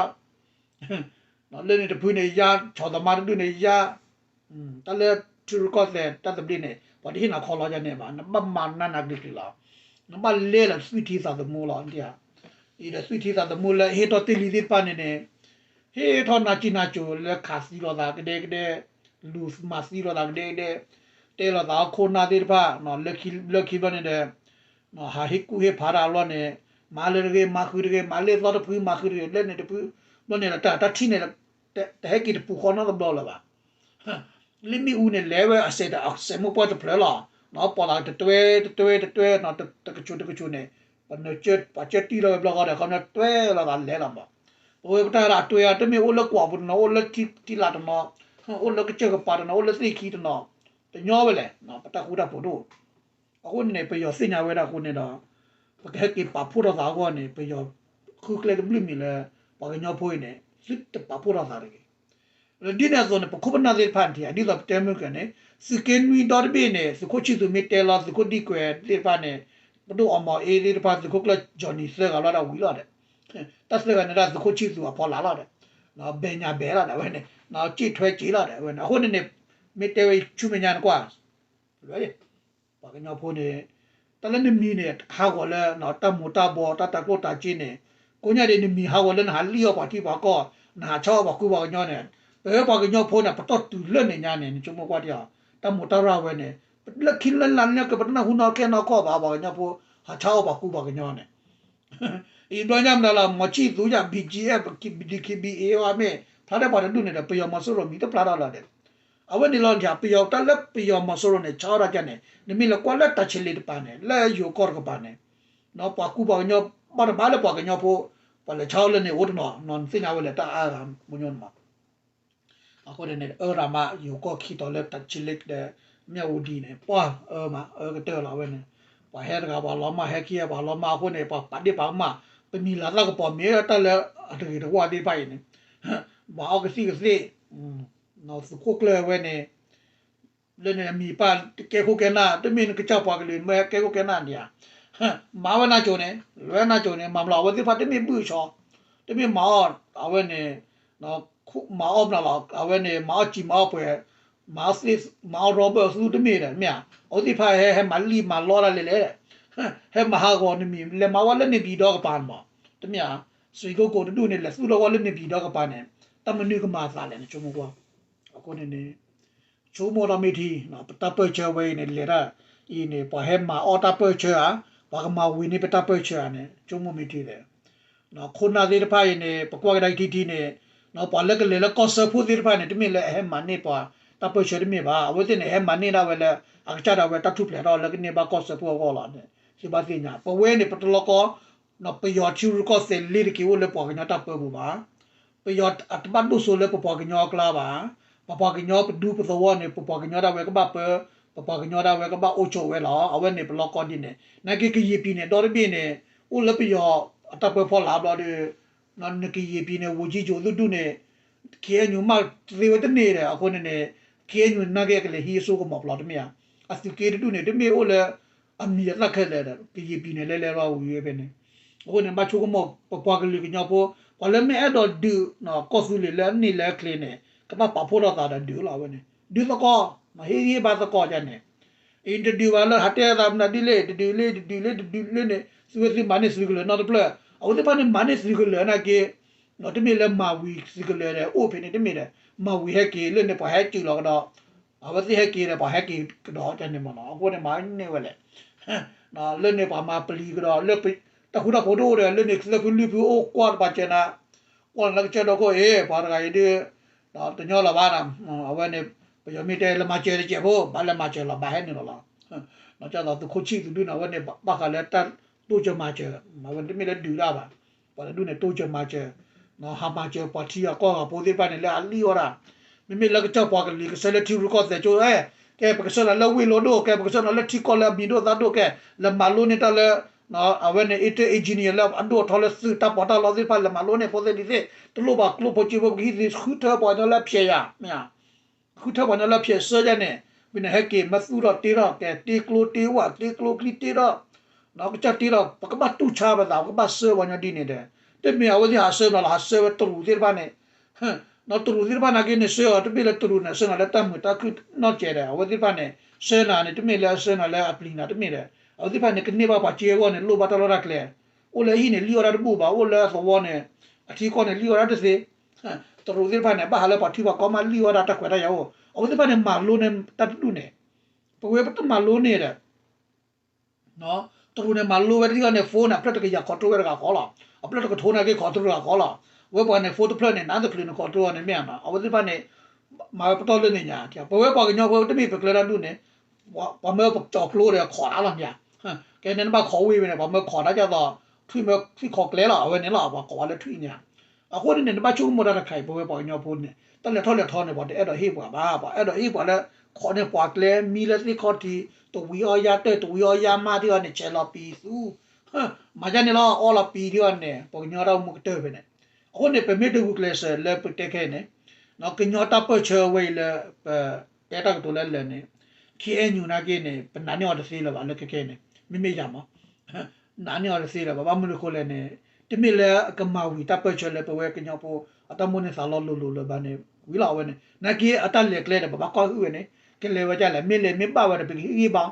လၢန့ၣ်တဖုန့ၣ် ယါဆီၣ်သးမါတဒူၣ်န့ၣ်ယါ, တၢ်လၢထံရူၢ်ကီၢ်သဲးတၢ်သဘျ့န့ၣ် ပှၤတဟ့ၣ်နၤခီလီၤယါန့ၣ်ဘၣ် နဘၣ်မၤနးနးကျံၤကျံၤလီၤ, နဘၣ်လဲလီၤသွံၣ်ထံသးသမူလီၤ, အံၤဒီးသွံၣ်ထံသးသမူလၢဟ့ၣ်ထီၣ်တ့ၢ်လံသ့ၣ်တဖၣ်န့ၣ်န့ၣ်, ဟ့ၣ်ထီၣ်နါစံၣ်နါစိၤလၢခးသံလိာ်သးကဒဲကဒဲ, လူၤမၤသံလိာ်သးကဒဲကဒဲ, တဲလိာ်သးအခိၣ်နၢ်သ့ၣ်တဖၣ်, လၢခံဘျီန့ၣ်ဒီး ဟးဟ့ၣ်ကူၣ်ဟ့ၣ်ဖးတၢ်အလီၢ်န့ၣ်, မၤလၢတဂ့ၤ မၤဃုာ်တဂ့ၤ မၤလၢသီတဖု မၤဃုာ်တဂ့ၤ လၢန့ၣ်တဖု, ဘျီန့ၣ်ဒီးတၢ်ထံၣ်န့ၣ်, တဟဲက့ၤတပူၤဃီနီတဘျီလၢၤဘၣ်, လၢမ့ၣ်အူန့ၣ် လဲၤဝဲအစဲးတၢ်အစဲးမိၢ်ပှၢ်တဖျၢၣ်လီၤ, ပီၢ်သးတတွဲတတွဲတတွဲ, တကဆူးတကဆူးန့ၣ်, ပနၢၤကၢတကဆူးန့ၣ် ခီပညီတွဲလီၤသးလဲၤလီၤမး, ပဝဲပတၢ်ဒၣ်တွဲအါ တမ့ၢ်အိၣ်လၢကွၢ်ပူၤတနီၤ အိၣ်လၢထံလးတနီၤ, အိၣ်လၢကစၢၢ်ကပၤတနီၤ အိၣ်လၢသ့ၣ်ခံတနီၤ, တညီဝဲလဲၣ်, ပတၢ်ဃူတၢ်ဖိးဒိၣ် အဃိန့ၣ်န့ၣ် ပယီၤသ့ၣ်ညါဝဲဒၣ်အဃိန့ၣ်ဒီး, ပကဟဲက့ၤပာ်ဖှိၣ်ထီၣ်သးအဂီၢ်န့ၣ် ပယီၤဃုကျဲတဘျုးမံၤလၢ ပှၤကညီဖိအံၤန့ၣ် သုတပာ်ဖှိၣ်ထီၣ်သးတဂ့ၤ. လၢဒ်န့ၣ်အသိးန့ၣ် ပခိၣ်ပနၢ်သ့ၣ်တဖၣ်န့ၣ် ဒ်သိးပတဲမုၢ်ကန့ၣ် သုးက့နွံဒီတဘ့ၣ်န့ၣ် သုးခိၣ်ဆံၣ်သူးမ့ၢ်တဲလီၤ သုးခိၣ်ဒံၣ်ကွဲၤသ့ၣ်တဖၣ်န့ၣ် ပဒိၣ်အီမီၤအ့သ့ၣ်တဖၣ် သုးခိၣ်ကျၢၢ်ကၠီၣ်နံၤသၢဂၤလီၤဒၣ်ဝံၤလီၤဒီး တၢ်သၢဂၤန့ၣ်ဒၣ်သုးခိၣ်ဆံၣ်သူးအဖီလာ်လီၤဒီး ဘဲၣ်ညါဘဲၣ်လီၤဒီး အဝဲန့ၣ် စံၣ်ထွဲစ့လီၤဒီး အဝဲန့ၣ် အဃိန့ၣ်န့ၣ် မ့ၢ်တဲဝဲဆူမဲာ်ညါနကွၢ် ပှၤကညီဖိန့ၣ် တၢ်လၢနမံၤန့ၣ် ဟးဂီၤလၢ တၢ်မူၤတၢ်ဘှီး တၢ်တၤကျိၣ်တၤစ့န့ၣ် ကိးညါဒ်နမံၤဟးဂီၤလၢနဟးလံၣ်အီၣ်ပှၤထံပှၤကီၢ် နဟးဆါအီၣ်ပှၤကူပှၤကညီန့ၣ် ပဝဲပှၤကညီဖိန့ၣ် ပတီၢ်တုၤလၢန့ၣ်ညါန့ၣ် နဆိကမိၣ်ကွၢ်တယၤ တၢ်မူၤတၢ်ရၢ်ဝဲန့ၣ် လၢခံလၢလၢ်န့ၣ် ကပတနၢ်ဟူနီၢ်ကဲနီၢ်ကီၢ်ဘၣ် ပှၤကညီဖိ ဟးဆါအီၣ်ပှၤကူပှၤကညီန့ၣ် ယဘျီညါမနုၤလၢ မီၤဆံၣ်သူယၤ ဘီၣ်ကၠံၣ်အဲၣ် ဘီၣ်ကၠံၣ်ဘီၣ် ဒံၣ်ခံဘံၣ်အ့ အဝဲမ့ၢ် ဖျါထီၣ်ပှၤတဒူၣ်န့ၣ်ဒီး ပယီၤမီၤစိရိၤမံၤတဖျါထီၣ်လီၤဒီး အဝဲန့ၣ်လီၤ ပယီၤတၢ်လၢပယီၤမီၤစိရိၤန့ၣ် ဆါအီၣ်တၢ်ကန့ၣ် နမ့ၢ်လဲၤကွၢ်လၢတၢ်ဆံးလ့တပၤန့ၣ် လၢယိၤကီၢ်တကပၤန့ၣ် ပှၤကူပှၤကညီ ဘၣ်တဘၣ်လၢပှၤကညီဖိ ပှၤလဲၤဆါအီၣ်လၢန့ၣ်အိၣ်တနီၤ နသ့ၣ်ညါဝဲလဲၣ်တၢ်အါဂၤပညိၣ်န့ၣ်မး အဃိန့ၣ်န့ၣ် အၢရၤမး ယိၤကီၢ်ခံတီၤလၢတၢ်ဆံးလ့ဒီး မၠၣ်ဝတံၤန့ၣ် ပှၤအၢမး အၢကတၢၢ်လီၤဝဲန့ၣ် ပှၤဟဲတဂၤပှၤလီၤမၢ် ဟဲခံဂၤပှၤလီၤမၢ်အဃိန့ၣ် ပှၤပာ်ဒ့ၣ်ပာ်ကမၣ် ပမံၤလၤသၣ်ကပီၤမ့ၢ်တၢ်လၢအတဂ့ၤတဝါသ့ၣ်တဖၣ်အံၤန့ၣ် ပှၤအီၣ်ကသံၣ်ကသ့ၣ် သုးခိၣ်ကျၢၢ်ဝဲန့ၣ် လၢန့ၣ်အမံၤပၢ်ကဲခိၣ်ကဲနၢ် တမ့ၢ်နကစၢ်ပှၤကလုာ် မ့ၢ်ဟဲကဲခိၣ်ကဲနၢ်ဒံးဧါ မၤဝဲနၢ်ကၠိန့ၣ် လဲၤဝဲနၢ်ကၠိန့ၣ် မၤမလီၤ အဝဲသ့ၣ်တဖၣ်တမ့ၢ်ဘုၣ်ဆီ တမ့ၢ်မၤအီၣ် အဝဲန့ၣ် မၤအီၣ်မနုၤလီၤ အဝဲန့ၣ် မၤအီၣ်စံာ်မၤအီၣ်ပှဲၤ မၤအီၣ် robot အသူတမ့ၢ်ဒီး မ့ၢ်ဧါ, အဝဲသ့ၣ်တဖၣ်ဟဲ ဟဲမၤလံၣ်မၤလီတၢ်လဲၣ်လဲၣ်, ဟဲမၤဟးဂီၤနမံၤ လဲၤမၤဝဲလၢန့ၣ်ပံၤဒီကပၤန့ၣ်မး, တမ့ၢ်ဧါ, စွ့ၤကိကိးတဒူၣ်န့ၣ် လဲၤသူၣ်ထီၣ်ဝဲလၢန့ၣ်ပံၤဒီကပၤန့ၣ် တၢ်မနုၤကမၤအသးလဲၣ်န့ၣ် ဆိကမိၣ်ကွၢ်, အဃိန့ၣ်န့ၣ် ဆိကမိၣ်ဒီးမ့ၢ်ထံ ပတၢ်ပၢၢ်ဆၢဝဲအံၤန့ၣ် လဲၤတၢ်အံၤန့ၣ် ပှၤဟဲမၤအီၣ်တၢ်ပၢၢ်ဆၢဧါ, ပှၤကမၤဝံၤန့ၢ်ပတၢ်ပၢၢ်ဆၢဧါန့ၣ် ဆိကမိၣ်မ့ၢ်ထံလဲၣ်. ခိၣ်နၢ်သ့ၣ်တဖၣ်အံၤန့ၣ် ပကွၢ်ကဒါက့ၤထံထံန့ၣ် ပှၤလၢကလဲၤလၢကီၢ်စၢဖှိၣ်သ့ၣ်တဖၣ်န့ၣ် တမ့ၢ်လၢအဟဲမၤန့ၢ်ပှၤတၢ်ပၢၢ်ဆၢတမ့ၢ်ဘၣ်. အဝဲသ့ၣ်န့ၣ် ဟဲမၤန့ၢ်ဒၣ်ဝဲလၢ အကစၢ်ဒၣ်ဝဲတၢ်ထူၣ်ဖျဲးထီၣ်လၢကန့ၢ်ဘၣ်ကီၢ်စၢဖှိၣ်အဂီၢ်လီၤန့ၣ် သုဘၣ်သ့ၣ်ညါ ပဝဲန့ၣ် ပတလီကီ ပယီၤထံရူၢ်ကီၢ်သဲးလ့ၤတက့ၤအိၣ်လၢပှၤကညီတၢ်ပၢပူၤဘၣ်. ပယီၤအတဘၣ်ဒိၣ်စိလၢပပှၤကညီအကျါဘၣ်. ပပှၤကညီပဒူပသဝီန့ၣ် ပပှၤကညီဒၣ်ဝဲကဘၣ်ပၢ, ပပှၤကညီဒၣ်ဝဲကဘၣ်အိၣ်ဆိးဝဲလီၤ. အဝဲန့ၣ်ပလီကီဒ်န့ၣ် နာ်က့ကယံာ်ပံၤန့ၣ် ဒီတဘ့ၣ်န့ၣ် အိၣ်လၢပယီၤအတၢ်ပၢဖီလာ်ဘျီဒီး နကယံာ်ပံၤန့ၣ် ဝူၤကံယိၤသုဒူၣ်န့ၣ် ခ့အဲၣ်ယူၤမးသ့ဝဲတန့ၢ်ဒီး အဃိန့ၣ်န့ၣ် ခ့အဲၣ်ယူၤနာ်က့ကလဲၤဟံးအစိကမီၤပျီတမ့ၢ်ဧါ. အသုးက့တဒူၣ်န့ၣ် တမ့ၢ်အိၣ်လၢ အမံၤအသၣ်ခဲလၢာ်ဒီး ကယံာ်ပံၤန့ၣ် လဲၤလဲၤလီၤဝံၤဝဲဖဲန့ၣ်. အဃိန့ၣ် ဘၣ်ဆိကမိၣ် ပပှၤကလုာ်ကညီဖိ ပှၤလၢမ့ၢ်အဲၣ်ဒိးဒုး ကီၢ်သူလ့ၤလၢအနံၣ်လၢအချ့န့ၣ် ကဘၣ်ပာ်ဖှိၣ်ထီၣ်သးဒီးဒုးလီၤ အဝဲန့ၣ် ဒုးသကိး မၤဟ့ၣ်ဂံၢ်ဘါသကိးဒ်န့ၣ် အံၤနတဒုးဘၣ်လၢဟးတဲသးမနုၤဒ်လဲၣ် တဒုးလဲၣ် တဒုးလဲၣ် တဒုးလဲၣ်န့ၣ် သုဝဲသုမၤန့ၢ်သုးကလၢၤနီတဖျၢၣ် အဝဲသ့ၣ်တဖၣ်န့ၣ် မၤန့ၢ်သုးကလၢၤနာ်က့ တမ့ၢ်လၢမၤဝံၤသုးကလၢၤဒီး အိၣ်ဖဲန့ၣ်တမ့ၢ်ဒီး မၤဝံၤဟဲက့ၤလၢန့ၣ် ပှၤဟဲစၢၤလီၤကဒီး အဝဲသ့ၣ်ဟဲက့ၤဒီး ပှၤဟဲက့ၤကဒီးန့ၣ်မ့ၢ်နီၤ အဃိန့ၣ် မၤန့ၢ်ဝဲလဲၣ် လၢန့ၣ်ပှၤမၤပျံၤကဒီး လၢတၢ်ဃူတၢ်ဖိးတအိၣ်ဒီး လၢန့ၣ်သၢဖုလွံၢ်ဖုအိၣ်ကွၢ်တပၤစၢၤ နၤ ကွၢ်လၢကစၢၢ်ဒီခိၣ်အံၤ ပှၤတဂၤအံၤဒုး တညီလီၤဘၣ်နၤ အဝဲန့ၣ် ပယီၤမ့ၢ်တဲလၢမၤစၢၤတစဲးဖိ ဘၣ်လၢမၤစၢၤလီၤ ဘၣ်ဟဲနုာ်လီၤလီၤ ဒီးကၢ်သိးသုးခိၣ်ဆံၣ်သုးဒုၣ်န့ၣ် အဝဲန့ၣ် ဘၣ်ဃးလၢတၢ်တိစၢၤမၤစၢၤ အဝဲန့ၣ်တမ့ၢ်လၢဒုးတၢ်ဘၣ် ပှၤတဒူၣ်န့ၣ် တိစၢၤမၤစၢၤ ဟးမၤစၢၤပှၤထံအကီၢ်ဂၤဖိသ့ၣ်တဖၣ်န့ၣ် လၢအလံၣ်အီၣ်တၢ် မ့မ့ၢ်လၢကစၢ်ပှၤကလုာ်ကဆၢလၢထံရူၢ်ကီၢ်သဲးကၠိ ကဲ ပကဆှၢနၤလၢဝ့ၢ်လိဒိၣ် ကဲ ပကဆှၢနၤလၢထံကီၢ်လၢအမံၤဒိၣ်သၣ်ဒိၣ် ကဲ လဲၤမၤလိန့ၢ်တၢ်လၢ အဝဲန့ၣ် အ့တၢ် engineer လၢအဒိၣ်အထီလၢသုးတၢ်ပီးတၢ်လီသ့ၣ်တဖၣ် လဲၤမၤလိန့ၢ်ဖိသ့ၣ်လံၤသ့ၣ် တလိၣ်ဘၣ်ကျိဖိစ့ဖိ ပကဟံးသ့ ဃုထၢပှၤကညီလၢအဖျဲးယၤ မ့ၢ်ဧါ ဃုထၢပှၤကညီလၢအဖျဲးဆၢယၤန့ၣ် မ့ၢ်နဟဲက့ၤမၤသူၣ်ထီၣ်တ့ထီၣ် ကဲ တ့ကျိတ့ဝၣ် တ့ကျိချံတ့ထီၣ် ကစၢ်တ့ထီၣ် ပကဘၣ်တူၢ်ဆါပသး ပကဘၣ်ဆှၢပှၤကညီဒ်န့ၣ်ဒီး တမ့ၢ်အဝဲသ့ၣ်ဟးဆှၢနၤလီၤ ဟးဆှၢဝဲတရူးသ့ၣ်တဖၣ်န့ၣ် တရူးသ့ၣ်တဖၣ်နာ်က့န့ၣ် ဆှၢအီၤတဘ့ၣ်လၢတရူးန့ၣ် ဆှၢနၤလၢတၢ်မုာ်တၢ်ခုၣ်နီၢ်ကဲးဒီး အဝဲသ့ၣ်တဖၣ်န့ၣ် ဆှၢနၤန့ၣ် တမ့ၢ်လၢဆှၢနၤလၢအပျံၤနၤတမ့ၢ်ဒီး အဝဲသ့ၣ်တဖၣ်န့ၣ် ကန့ၢ်ဘၣ်ပှၤစ့အဂီၢ်န့ၣ် လိၣ်ဘၣ်တၢ်လီၢ်တၢ်ကျဲ အိၣ်လၢအဟံၣ်န့ၣ် လံၣ်အီၣ်တၢ်တဘူၣ်ဘၣ် အိၣ်လၢအသဝီန့ၣ် အထံကီၢ်န့ၣ် လံၣ်အီၣ်တၢ်တသ့ တရူးသ့ၣ်တဖၣ်န့ၣ် ဘၣ်ဟးလၢပှၤထံပှၤကီၢ်မး လံၣ်အီၣ်တၢ်တၢ်ခွဲးတၢ်ယာ်အိၣ် အဝဲသ့ၣ်တဖၣ်န့ၣ် မၤလိန့ၢ်တၢ်တဒူၣ်န့ၣ် ပဝဲပတမၤလိန့ၢ်ဒီး တရူးန့ၣ် မၤလိဝဲတထံၣ်အီၤန့ၣ် phone န့ၣ် အဖျၢၣ်တကယၤ control ဝဲတဂၤဃီလီၤ. အဖျၢၣ်တကထိနာ်က့ control တဂၤဃီလီၤ. ဝဲပှၤန့ၣ် phone တဖျၢၣ်န့ၣ် နးတချုးန့ၣ် control အီၤန့ၣ်မ့ၢ်ဧါနီၤ. အဝဲသ့ၣ်တဖၣ်န့ၣ်မၤဝဲပတီၢ်လၢန့ၣ်ညါ, ပဝဲပှၤကညီဖိတမ့ၢ်ပကျဲတၢ်ဒူၣ်န့ၣ် ပှၤမၢပကၠီၤကျိဒီးခိးတၢ်လီၤမ့ၢ်ဧါ. ကဲန့ၣ်နဘၣ်ခိးဝ့ၢ်ဝဲန့ၣ် ပှၤမၢခိးတၢ်ဒ်သိး ထွံၣ်မၢထွံၣ်ခိးကျဲလီၤ အဝဲန့ၣ်လီၤ ပှၤကိးဝဲလၢထွံၣ်န့ၣ်ဧါ. အဃိန့ၣ်န့ၣ် နဘၣ်ဆိကမိၣ်တၢ်တခါအံၤ ပဝဲပှၤကညီဖိန့ၣ် တၢ်လဲၤထီၣ်လဲၤထီန့ၣ် ပှၤတအဲၣ်ဒိးဟ့ၣ်ပှၤဘၣ်, ပှၤအဲၣ်ဒိးဟ့ၣ်ပှၤလၢ ခိးန့ၢ်ပှၤကျဲ မံလၢသ့ၣ်ခီၣ်ထံး တဝံၤအီၣ်ယါတၢၢ် တဝံၤအီၣ်ယါမးထံအီၤန့ၣ် ဆဲးလီၤပံၤသူ မၤယါန့ၣ်လီၤ အီလီၤပံၤထံအီၤန့ၣ် ပှၤကညီတၢ်အိၣ်မူကတၢၢ်ဖဲန့ၣ်. အဃိန့ၣ် ပမ့ၢ်တဂုာ်ကျဲးစၢးလၢပတဲခဲအံၤန့ၣ် ကညီတၢ်ပၢၢ်ဆၢဝဲအံၤလၢ ပတဲတၢ်ကတိၤလၢလၢာ်န့ၣ် ခ့အဲၣ်ယူၤ နာ်က့န့ၣ် ပနာ်န့ၢ်အီၤတသ့လၢၤဘၣ် လၢခဲခဲန့ၣ် မ့မ့ၢ်ယၤမး နာ်န့ၢ်အီၤတသ့လၢၤဘၣ် ဘၣ်မနုၤအဃိလဲၣ်န့ၣ် တမ့ၢ်လၢအကမၤဝံၤတၢ်ပၢၢ်ဆၢလၢပဝဲကညီဖိ အတၢ်မိၣ်န့ၢ်သးလီလိၤလိၤလၢၤဘၣ်န့ၣ် ဝံၤလီၤအဝဲန့ၣ် နာ်က့အတၢ်လဲၤကျဲဒီး ပဘၣ်ကွၢ်ဟုၣ်ဝဲန့ၣ် ကလဲၤဝဲဒ်လဲၣ် မ့ၢ်လဲၤမ့ၢ်ဘၣ်ဝဲဒီး ပကဟ့ၣ်ဂံၢ်ဘါ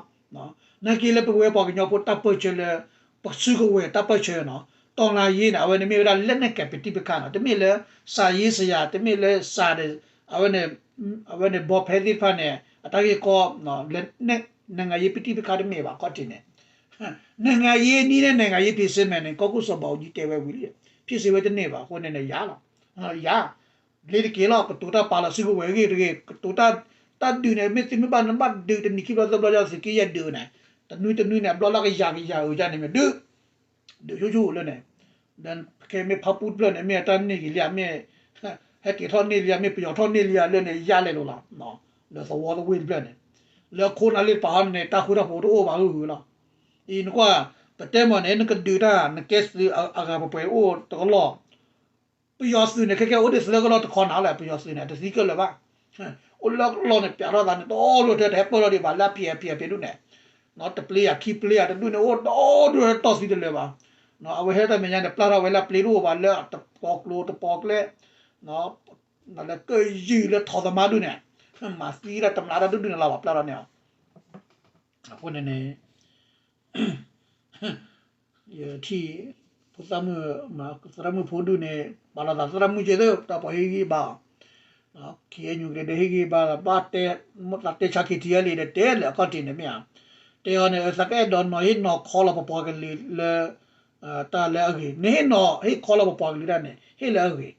နာ်က့လၢပဝဲပှၤကညီဖိတၢ်ပၢၢ်ဆၢလၢ ပစုကဝဲၤတၢ်ပၢၢ်ဆၢနီၤ တော်လှန်ရေးန့ၣ် အဝဲန့ၣ်မ့ၢ်ဝဲဒၣ် လက်နက်ကိုင်ပဋိပက္ခနီၤ တမ့ၢ်လၢ စစ်ရေးဆိုင်ရာ တမ့ၢ်လၢ စစ် အဝဲန့ၣ် အဝဲန့ၣ် ဘီဖဲသ့ၣ်တဖၣ်န့ၣ် အတၢ်ဂ့ၢ်ကီ နိုင်ငံရေးပဋိပက္ခ တမ့ၢ်ဘၣ် ခီၣ်ထံးန့ၣ် နိုင်ငံရေးနည်းနဲ့ နိုင်ငံရေးဖြေရှင်းမယ်န့ၣ် ကီၢ်ခိၣ်စီၤဘးအူကၠံတဲဝဲဝံၤလံ ဖြစ်စေဝဲတန့ၢ်ဘၣ် အဃိန့ၣ်န့ၣ် ယၤလီၤ ယၤ လ့ၤတက့ၤလီၤ ကတိၤတၢ်ပာ်လီၤစုကဝဲၤအဂ့ၢ်တဂ့ၤ ကတိၤတၢ် တၢ်ဒုးန့ၣ် မ့ၢ်သုမ့ၢ်ဘၣ်နဘၣ်ဒုးတနံၤခံဘျီသၢဘျီ သုးက့ယဲၢ်ဒုးန့ၣ် တနွံတနွံန့ၣ် အဘျီလၢကယၤကယၤအုးယၤန့ၣ်မ့ၢ်ဒုး ဒုးဆူၣ်ဆူၣ်လၢန့ၣ် ခဲမ့ၢ်ဖါပူတဖျၢၣ်န့ၣ် မ့ၢ်အတၢ်န့ၢ်ဂ့ၤလံဧါ မ့ၢ် ဟဲက့ၤထီၣ်န့ၢ်လံဧါ မ့ၢ်ပယီၤထီၣ်န့ၢ်လံဧါလၢန့ၣ် ယါလဲၤလိာ်လီၤ လၢသဝီတဝ့ၢ်တဖျၢၣ်န့ၣ် လၢခိၣ်နၢ်လ့တပၤဟီန့ၣ် တၢ်ဃူတၢ်ဖိးတအိၣ်ဘၣ်ဂုၤဂုၤလီၤ အံၤနကွၢ် ပတဲမ့ၢ်န့ၣ် နကဒုးတၢ် နကဲသုးအဂၤပှဲၤပှဲၤအိၣ်တကလီၢ် ပယီၤသုးန့ၣ် ခဲကဲအိၣ်ဒံးသၢကလီၢ်တခီနၤလဲၣ် ပယီၤသုးန့ၣ် တသံကၢၢ်လၢၤဘၣ် အိၣ်လၢကလီၢ်န့ၣ် ပျးထီၣ်သးန့ၣ် တအိၣ်ဒိၣ်ထဲတဟဲပၢၢ်ထီၣ်ဒံးဘၣ်လၢအဖံးအဖံးအဖံးဒူၣ်န့ၣ် တပျ့ၤယၤခံပျ့ၤယၤတဒူၣ်န့ၣ် အိၣ်ဒီဒိၣ်ထဲတီၢ်သံတလၢၤဘၣ် အဝဲဟဲတၢ်မဲာ်ညါန့ၣ် ပျၢ်ထီၣ်ဝဲလၢအပျ့ၤတအိၣ်ဘၣ်လၢတပီၤကျိၤတပီၤကျဲ လၢကၢၢ်ယုၢ်လၢထိးသမါဒူၣ်န့ၣ် မၤသံတၢ်တမျးတၢ်ဒုၣ်ဒုၣ်န့ၣ်လီၤ ပှၤပျၢ်ထီၣ်န့ၢ်အီၤ. အဃိန့ၣ်န့ၣ် ယထံၣ် ဖိသၣ်မုၣ် သရၣ်မုၣ်ဖိဒုၣ်န့ၣ် ပာ်လီၤသးသရၣ်မုၣ်ကဲသ့ တၢ်ပှၤဟ့ၣ်ဂံၢ်ဘါအီၤ ခ့ၣ်အဲၣ်ယူၣ်ကလဲၤဒီးဟ့ၣ်ဂံၢ်ဘါလီၤ ဘၣ်တဲ မိၢ်သးတဲဆါ ခ့ၣ်ထံၣ်အါလံဒီး တဲလၢအခီၣ်ထံးန့ၣ်မ့ၢ်ဧါ, တဲအီၤန့ၣ် သးကအဲၣ်ဒိးနီၤဟ့ၣ်နီၤခီလီၤပပှၤကလုာ်လၢ တၢ်လၢအဂ့ၤ, နဟ့ၣ်နီၤဟ့ၣ်ခီလီၤပပှၤကလုာ်တၢ်န့ၣ် ဟ့ၣ်လၢအဂ့ၤ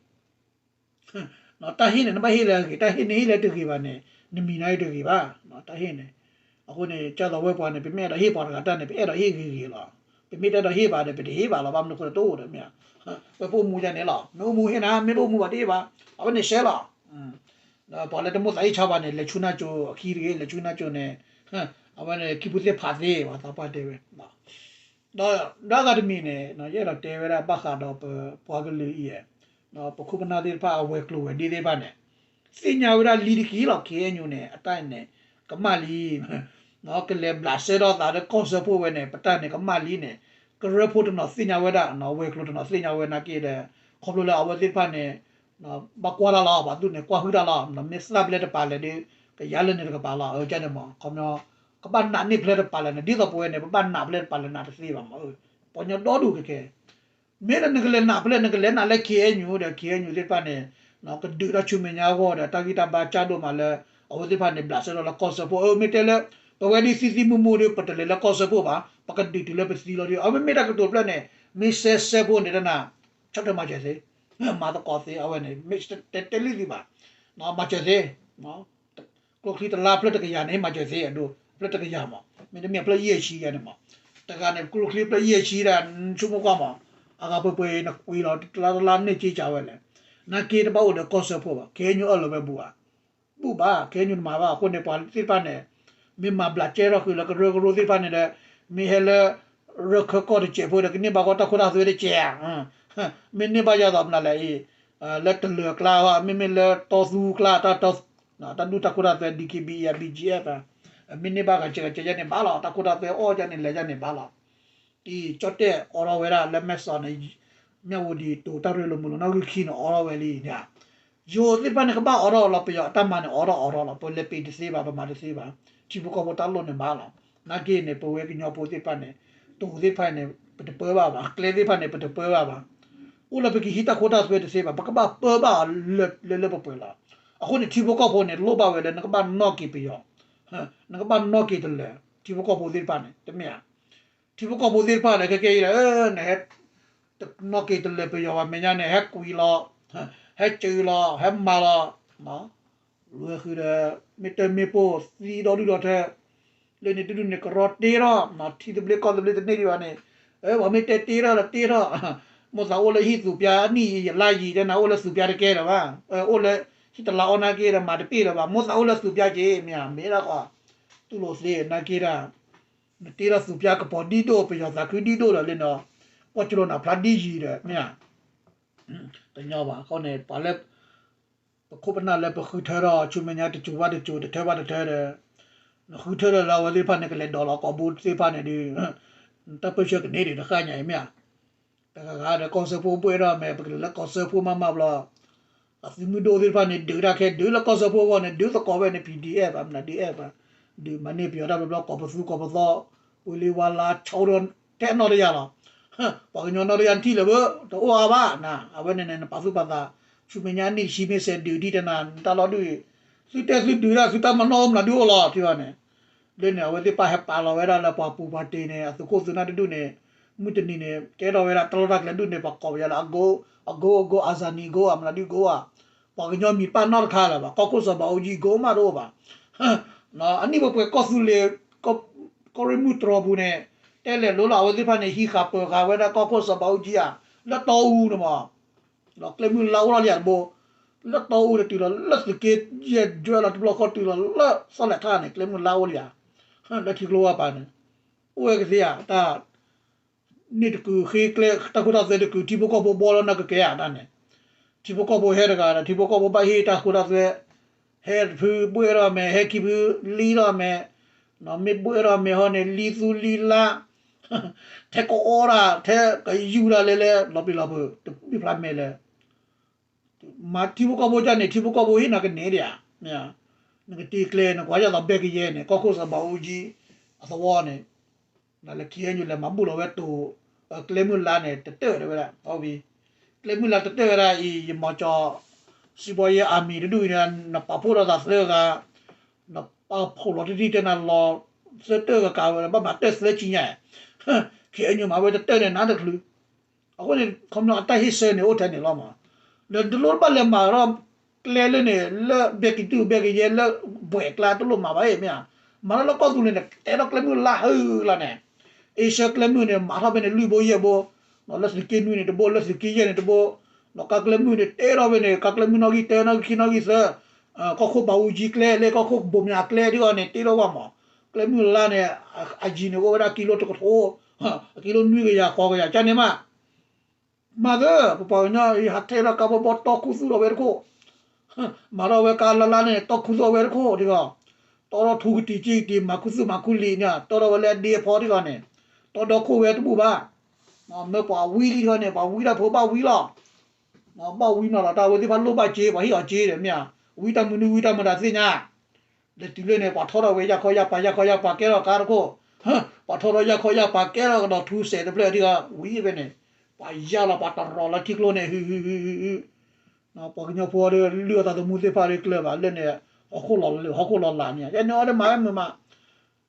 တၢ်ဟ့ၣ်န့ၣ် နဘၣ်ဟ့ၣ်လၢအဂ့ၤ, တၢ်ဟ့ၣ်န့ၣ်ဟ့ၣ်လၢတဂ့ၤဘၣ်န့ၣ် နမံၤနၤတဂ့ၤဘၣ်, တၢ်ဟ့ၣ်န့ၣ်. အဃိန့ၣ် ကၢ်သိးဝဲပှၤန့ၣ် ပမ့ၢ်အဲၣ်ဒိးဟ့ၣ်ပှၤတဂၤတၢ်န့ၣ် ပအဲၣ်ဒိးဟ့ၣ်ဂ့ၤဂ့ၤလီၤ. ပမ့ၢ်တအဲၣ်ဒိးဟ့ၣ်ဘၣ်ဒီး ပတဟ့ၣ်ဘၣ်လီၤ. ဘၣ်မနုၤအဃိတအိၣ်ဒီးမ့ၢ် ဝဲပအိၣ်မူယါန့ၣ်လီၤ. မ့ၢ်အိၣ်မူဟ့ၣ်နၤ, မ့ၢ်တအိၣ်မူဘၣ်တဟ့ၣ်ဘၣ်. အဝဲန့ၣ်ရှဲလီၤ. ဒီးပှၤလၢတမိၣ်သးဟ့ၣ်ဆါဘၣ်န့ၣ် လဲၤဆူနၢ်ကၠိအခံတဂ့ၤ, လဲၤဆူနၢ်ကၠိန့ၣ် အဝဲန့ၣ်ခံဖုသ့ၣ်ဖးသ့ ပှၤသးပှၢ်တဲဝဲ ဒီးဒီးအဂၤတမံၤန့ၣ် ယအဲၣ်ဒိးတဲဝဲဒၣ်ဘၣ်ဃးဒီးပပှၤကလုာ်အံၤ ပခိၣ်ပနၢ်သ့ၣ်တဖၣ် အဝဲၤကျိၤဝဲၤဒ့သ့ၣ်တဖၣ်န့ၣ် သ့ၣ်ညါဝဲဒၣ်လံတက့ၢ်လီၤ. ခ့ၣ်အဲၣ်ယူၣ်န့ၣ် အတၢ်န့ၣ် ကမၣ်လံ ကလဲၤဘျးစဲထီၣ်သးလၢကီၢ်စၢဖှိၣ်ဝဲန့ၣ် ပတၢ်န့ၣ်ကမၣ်လံန့ၣ် ကရၢဖိတနီၤသ့ၣ်ညါဝဲဒၣ်, ဝဲၤကျိၤတနီၤသ့ၣ်ညါဝဲနာ်က့ဒီး ခီဖျိလၢအဝဲသ့ၣ်တဖၣ်န့ၣ် ဘၣ်ကွၢ်တၢ်လီၤ, ပှၤသူၣ်န့ၣ်ကွၢ်ဟုၣ်တၢ်လီၤ, မ့ၢ်သၣ်ပျဲတပာ်လဲၣ်ဒီး ကယၤလၢန့ၣ်တကပၤလီၤ. အကန့ၣ်မး ခီပညီ ကဘၣ်နာ်န့ၢ်ဖျဲတပာ်လဲၣ်န့ၣ် ဒ်သိးပဝဲန့ၣ် ပဘၣ်နာ်ဖျဲတပာ်လဲၣ်နာ်တသ့ဘၣ်မး, ပှၤကညီဒီဒူၣ်ကဲကဲ မ့ၢ်လၢနကလဲၤနာ်ဖျဲး နကလဲၤနာ်လၢ ခ့ၣ်အဲၣ်ယူၣ် ဒီး ခ့ၣ်အဲၣ်ယူၣ် သ့ၣ်တဖၣ်န့ၣ် ကဒုးတၢ်ဆူမဲာ်ညါအဂီၢ်ဒီး တၢ်ဂံၢ်တၢ်ဘါကၢ်ဒိၣ်မးလၢ အဝဲသ့ၣ်တဖၣ်န့ၣ် ဘျးစဲထီၣ်လၢကီၢ်စၢဖှိၣ်. အမ့ၢ်တဲလၢ ပဝဲဒ်သံသံမူမူဒီး ပတလဲၤလၢကီၢ်စၢဖှိၣ်ဘၣ်, ပကဒုးတုၤလၢပသံလီၤဒီး အမ့မ့ၢ်တၢ်ကတိၤဖျၢၣ်န့ၣ် မ့ၢ်စဲစဲဖိန့ၣ်တနၤ ဆီၣ်ထွဲမၤစၢၤသ့, မၤသကိးသ့ အဝဲန့ၣ် မ့ၢ်တဲလံသုဘၣ်, မၤစၢၤသ့ ကျိချံတလါဖျၢၣ်တကယၤန့ၣ် မၤစၢၤသ့အဒိ ဖျၢၣ်တကယၤမး, မ့တမ့ၢ်ဖျၢၣ်ယဲၢ်ဆံယၤန့ၣ်မး, တဂၤန့ၣ် ကျိချံဖျၢၣ်ယဲၢ်ဆံဒၣ် ဆိကမိၣ်ကွၢ်မး, အဂၤပှဲၤပှဲၤန့ၣ် ကွံာ်လီၤ တလါတလါန့ၢ်က့ၤကးဝဲလဲၣ်, နာ်က့တဘၣ်အိၣ်ဒီးကီၢ်စၢဖှိၣ်ဘၣ်, ခ့ၣ်အဲၣ်ယူၣ်အၢၣ်လီၤဝဲဘူးဧါ, ဘူးဘၣ်, ခ့ၣ်အဲၣ်ယူၣ်တမၤဘၣ်, အဃိန့ၣ် ပှၤသ့ၣ်တဖၣ်န့ၣ် မ့ၢ်မၤဘျးကဲထီၣ်ဃုာ်လၢကရၢကရိသ့ၣ်တဖၣ်န့ၣ်ဒီး မ့ၢ်ဟဲလၢ ရၢခၢကီၢ်တစဲးဖိဒီး ကန့ၢ်ဘၣ်ဃီတၢ်ခိတၢ်သွဲတစဲးဧါ, မ့ၢ်န့ၢ်ဘၣ်ယၤသိးမနုၤလဲၣ်အံၤ, လၢတလၢၤကျါ မ့မ့ၢ်လၢတီသူကျါ တၢ်ဒူၣ်တၢ်ခိတၢ်သွဲ DKBA BGF မ့ၢ်န့ၢ်ဘၣ်ဂၤစဲးဂၤစဲးယဲန့ၣ်ဘၣ်လီၤ, တၢ်ခိတၢ်သွဲအီၣ်ယဲန့ၣ်လဲၤယဲန့ၣ်ဘၣ်လီၤ, အံၤ ကၠီၣ်တဲၣ်အိးထီၣ်ဝဲဒၣ်လၢမဲၢ်စီၤန့ၣ်, မၠၣ်ဝတံၤတိၤတၢ်ရ့လိာ်မုာ်လိာ်နီၣ်ဂံၢ်ခံန့ၣ်အိးထီၣ်ဝဲလံန့ၣ်, ယိၤသ့ၣ်တဖၣ်န့ၣ် ကဘၣ်အိးထီၣ်လီၤ ပယီၤအတၢ်မၤန့ၣ် အိးထီၣ်အိးထီၣ်လီၤ, ပလဲၤပ့ၤတသ့ဘၣ် ပမၤတသ့ဘၣ်, ထံဖိကီၢ်ဖိတၢ်လိၣ်န့ၣ်မးလီၤ, နာ်က့န့ၣ် ပဝဲကညီဖိသ့ၣ်တဖၣ်န့ၣ် တိၤသ့ၣ်တဖၣ်န့ၣ် ပတပၢဘၣ်ဘၣ်, ကျဲသ့ၣ်တဖၣ်န့ၣ် ပတပၢဘၣ်ဘၣ်, အိၣ်လၢပကဟံးတၢ်ခိတၢ်သွဲတသ့ဘၣ်, ပကဘၣ်ပၢဘၣ်အီၤလၢလၢပှဲၤပှဲၤလီၤ, အဃိန့ၣ် ထံဖိကီၢ်ဖိန့ၣ် လိၣ်ဘၣ်ဝဲလၢနကဘၣ်နီၣ်က့ၤပယီၤ, နကဘၣ်နီၣ်က့ၤတလၢၤ, ထံဖိကီၢ်ဖိသ့ၣ်တဖၣ်န့ၣ် တမ့ၢ်ဧါ ထံဖိကီၢ်ဖိသ့ၣ်တဖၣ်န့ၣ် ခဲကဲအံၤဒီး နဟဲ နီၣ်က့ၤတလၢၤပယီၤဘၣ် မဲာ်ညါန့ၣ် ဟဲကွံာ်လီၤ, ဟဲစၢၤလီၤ ဟဲမၤလီၤ, လၢဃုာ်ဒီး မ့ၢ်တၢ်မ့ၢ်ပိၢ်သံဒီဒူၣ်ဒီထၢ, လၢန့ၣ်တဒူၣ်န့ၣ် ကရီတ့ထီၣ်, ထံသဘျ့ကီၢ်သဘျ့တန့ၢ်ဒံးဘၣ်န့ၣ်, ပှၤမ့ၢ်တဲတ့ထီၣ်လၢတ့ထီၣ်, မိၢ်သးအိၣ်လၢဟံၣ်သူးပျါအနံၣ်ယလါယံၤ တဲနၤအိၣ်လၢသူးပျါတကဲလၢၤဘၣ်, အိၣ်လၢဟံၣ်တလါအီၣ်နာ်က့ဒီး မၤတပ့ၢ်လၢၤဘၣ်, မိၢ်သးအိၣ်လၢသူးပျါက့ၤ မ့ၢ်ဧါ, မ့ၢ်ဒၣ်ဃီ, တူၢ်လိာ်သ့နာ်က့ဒီး နတ့ထီၣ်သူးပျါကပီၤဒ်ဒိၣ် ပယီၤသးခုဒ်ဒိၣ်ဒီးလၢနီၤ, ကွၢ်ကလိနၤဖျါဒ်ယံၤဒီး မ့ၢ်ဧါ, တညီဘၣ်, အဃိန့ၣ် ပှၤလၢ ပခိၣ်ပနၢ်လၢပဃုထၢထီၣ် ဆူမဲာ်ညါတစိၤဘၣ်တစိၤ တထၢဘၣ်တထၢဒီး နဃုထၢထီၣ်လၢအဝဲသ့ၣ်တဖၣ်န့ၣ် ကလဲၤဒိးလီၤကိာ်ဘိသ့ၣ်တဖၣ်န့ၣ်ဒီး တၢ်ပၢဆှၢကန့ၢ်ဒံးတဃၣ်ညါအံၤမ့ၢ်ဧါ, တဂၤဂၤဒီးကီၢ်စၢဖှိၣ်ဘှဲၣ်ထီၣ်မဲာ် ပကလဲၤလၢကီၢ်စၢဖှိၣ်မးမးဘျီ အသုးမုၢ်ဒိၣ်သ့ၣ်တဖၣ်န့ၣ် ဒုးတၢ်ခဲ ဒုးလၢကီၢ်စၢဖှိၣ်အဂီၢ်န့ၣ် ဒုးသကိးဝဲန့ၣ် PDF ဘၣ် မနုၤ PDF ဘၣ်, ဒုးမၤန့ၢ်ပယီၤတၢ်ဘျီဘျီ ကိးပသူကိးပသီ, ဝံၤလံဝါလါ ဆိဒီး ထဲနီတယၢ်လီၤ. ပှၤကညီနီတယၢ်ထံၣ်လၢၤဘၣ် တအိၣ်အါဘၣ်နၤ, အဝဲန့ၣ်န့ၣ် နပာ်သူၣ်ပာ်သး ဆူမဲာ်ညါနံၣ်တဆံမ့ၢ်စဲးဒုးဒ်တနၤ နတၢ်လီၢ်ဒုးအံၤ, သုတဲသုဒုးတၢ် သုတၢ်မၤနီၣ်အိၣ်မနုၤဒုးအိၣ်လီၤ ထံဘၣ်န့ၣ်, လၢန့ၣ် အဝဲသ့ၣ်ပာ်ဟဲပာ်လီၤဝဲဒၣ်လၢပှၤပူၤပှၤတ့ၤန့ၣ် အသုးခိၣ်သုးနၢ်တဒူၣ်န့ၣ်, မုၢ်တနံၤန့ၣ် ကဲထီၣ်ဝဲဒၣ်တၢ်လီၢ်တၢ်ကျဲဒူၣ်န့ၣ် ပှၤကိးပယီၤလၢ အကိ အကိ အကိ အဇာနည် အကိ အမနုၤဒုးအကိဧါ, ပှၤကညီမံၤပာ်နီတခါလၢၤဘၣ်, ကီၢ်ခိၣ်စီၤဘးအူကၠံ အကိမးတအိၣ်ဘၣ်. အနံၣ်ပှဲၤပှဲၤကီၢ်သူလ့ၤ ကီၢ်ရ့ၣ်မုၢ်တြီၤပူၤန့ၣ် တဲလဲၤလိလီၤ အဝဲသ့ၣ်တဖၣ်န့ၣ် ဟံးဃာ်ပၢၤဃာ်ဝဲဒၣ်ကီၢ်ခိၣ်စီၤဘးအူကၠံဧါ, လၢတီအူန့ၣ်မး, ကျဲမုၢ်လါအိၣ်လီၤလံဧါတဘိ, လၢတီအူန့ၣ်တုၤလီၤလၢသုးက့ယဲၢ် ယွဲလီၤတဘျီဃီတုၤလီၤလၢသီလဲၤထၣ်န့ၣ် ကျဲမုၢ်လါအိၣ်လံဧါ, လၢထံကျိဝၢ်ပၤန့ၣ် အိၣ်ဝဲကသ့ဧါ တၢ် န့ၢ်တကုာ်ဃ့ကျဲ တၢ်ခိတၢ်သွဲတကုာ် ထံဖိကီၢ်ဖိဘှီလီၤနၢ်ကကဲဧါတၢ်န့ၣ်, ထံဖိကီၢ်ဖိဟဲတဂၤဒီး ထံဖိကီၢ်ဖိဘၣ်ဟ့ၣ်တၢ်ခိတၢ်သွဲ, ဟဲတဖုဘှဲၣ်ထီၣ်မဲာ် ဟဲခံဖုလံထီၣ်မဲာ်, မ့ၢ်ဘှဲၣ်ထီၣ်မဲာ်ဟီန့ၣ် လံသူလံလါ, ထဲကအီၣ်တၢ် ထဲကယူၢ်တၢ်လဲၤလဲၤ လီၤပျံၤလီၤဖုး တဘၣ်ဖျါမဲာ်လဲၣ်, မၤထံဖိကီၢ်ဖိဒ်န့ၣ် ထံဖိကီၢ်ဖိဟ့ၣ်နၤကန့ၢ်ဒံးဧါ, မ့ၢ် နကတ့ကျဲ နကွၢ်ယဲၢ်သိးဘဲကယဲၢ်န့ၣ် ကီၢ်ခိၣ်စီၤဘးအူကၠံအသဝီန့ၣ် လၢခံဟဲညူလဲၤမၤဘူၣ်လီၤဝဲတိၤ ကျဲမုၢ်လါန့ၣ် တတၢၢ်တဲဝဲဒၣ် အဝံၤ ကျဲမုၢ်လါတတၢၢ်ဝဲဒၣ်အံၤ ယမီၤကၠီ စံးဘီယဲၢ်အမံၤတဒူၣ်အံၤန့ၣ် နပာ်ဖှိၣ်ထီၣ်သးသၢဂၤ နပာ်ဖှိၣ်လီၤတံၢ်တံၢ်တဲနၤလီၤ သၢတၢၢ်ကကးဝဲ ဘၣ်မၤတၢၢ်သၢဆံညါ ခဲအံၤညူမၤဝဲတတၢၢ်န့ၣ် နါတချုး အဃိန့ၣ် ခီဖျိအတၢ်ဟ့ၣ်ဆၢန့ၣ် အိၣ်ထဲန့ၣ်လီၤမး ဒီးတလိၣ်ဘၣ်လဲၤမၤထီၣ်ကျဲလၢန့ၣ် လၢဘဲကံတုၢ်ဘဲကယဲၢ်လၢဘှဲးကျါတလိၣ်မၤဘၣ်အံၤမ့ၢ်ဧါ မၤထီၣ်လၢကီၢ်သူလ့ၤန့ၣ် တဲထီၣ်ကျဲမုၢ်လါဟုလါန့ၣ် အ့ရှၢၣ်ကျဲမုၢ်န့ၣ် မၤထီၣ်ဖဲန့ၣ်လွံၢ်ဘိယဲၢ်ဘိ လၢသုးက့နွံန့ၣ်တဘိ လၢသုးက့ယဲၢ်န့ၣ်တဘိ ဒီးကါကျဲမုၢ်န့ၣ် တဲထီၣ်ဖဲန့ၣ် ကါကျဲမုၢ်နီၣ်ဂံၢ်တၢ နီၣ်ဂံၢ်ခံ နီၣ်ဂံၢ်သၢ ကီၢ်ခိၣ်ဘးအူကၠံကျဲ လၢကီၢ်ခိၣ်ဘိမၠးကျဲဒ်အံၤန့ၣ် တ့ထီၣ်ဝဲမး ကျဲမုၢ်လါန့ၣ် အယံၤန့ၣ် အိၣ်ဝဲဒၣ်ကံလိတကထိ ကံလိနွံကယၤဃိးကယၤ ကန့ၣ်မး မၤသၢ ပပှၤကညီအံၤ ဟးထဲလီၤကါဘီဘီ တီခူသူၣ်ထီၣ်ဝဲတခိၣ် မၤထီၣ်ဝဲကါလါလါန့ၣ် တီခူသူၣ်ဝဲတခိၣ်ဒ်ဂီၤ တီထီၣ်ထူကတံၤက့ကတံၤ မၤခူသူၣ်မၤခူလံာ်န့ၣ် တီထီၣ်ဝဲလၢအဒ့အဖီဒ်ဂီၤန့ၣ် တီဒီခိၣ်ဝဲတဘူၣ်ဘၣ် မ့ၢ်ပှၤဝံလံဒ်ဂီၤန့ၣ် ပှၤဝံတၢ်ဖိဘၣ်ဝံလီၤ ဘၣ်ဝံနီၤလီၤ တၢ်ဝဲသ့ၣ်တဖၣ်လိၣ်ဘၣ်စ့ ပှၤဟ့ၣ်အီၤစ့ဒီးမ့ၢ်ဧါ ဝံတၢ်မနုၤဝံတၢ်မတၤသ့ၣ်ညါ လဲၤတုၤလၢန့ၣ် ပှၤထီထီၣ်ဝဲယၢ်ခီယၢ်ပၤ ယၢ်ခီယၢ်ပၤကဲထီၣ်ကါတခိၣ် ပှၤထီထီၣ်ယၢ်ခီယၢ်ပၤကဲထီၣ်ကဒီးထူစဲးတဖျၢၣ်ဒ်ဂီၤ ဝံဖဲန့ၣ် ပှၤယၢ်လီၤပှၤတရီၤလၢထံကျိန့ၣ် ဟုဟုဟုဟု ပှၤကညီဖိဒီးလုၢ်အီၣ်သးသမူသ့ၣ်တဖၣ်ဒီးကျၢၤဘၣ်လၢန့ၣ် ဟီၣ်ခိၣ်လီၤလၢ ဟီၣ်ခိၣ်လီၤလးန့ၣ် ယဲန့ၣ်အီၤဒီးမၤဝဲမုာ်မး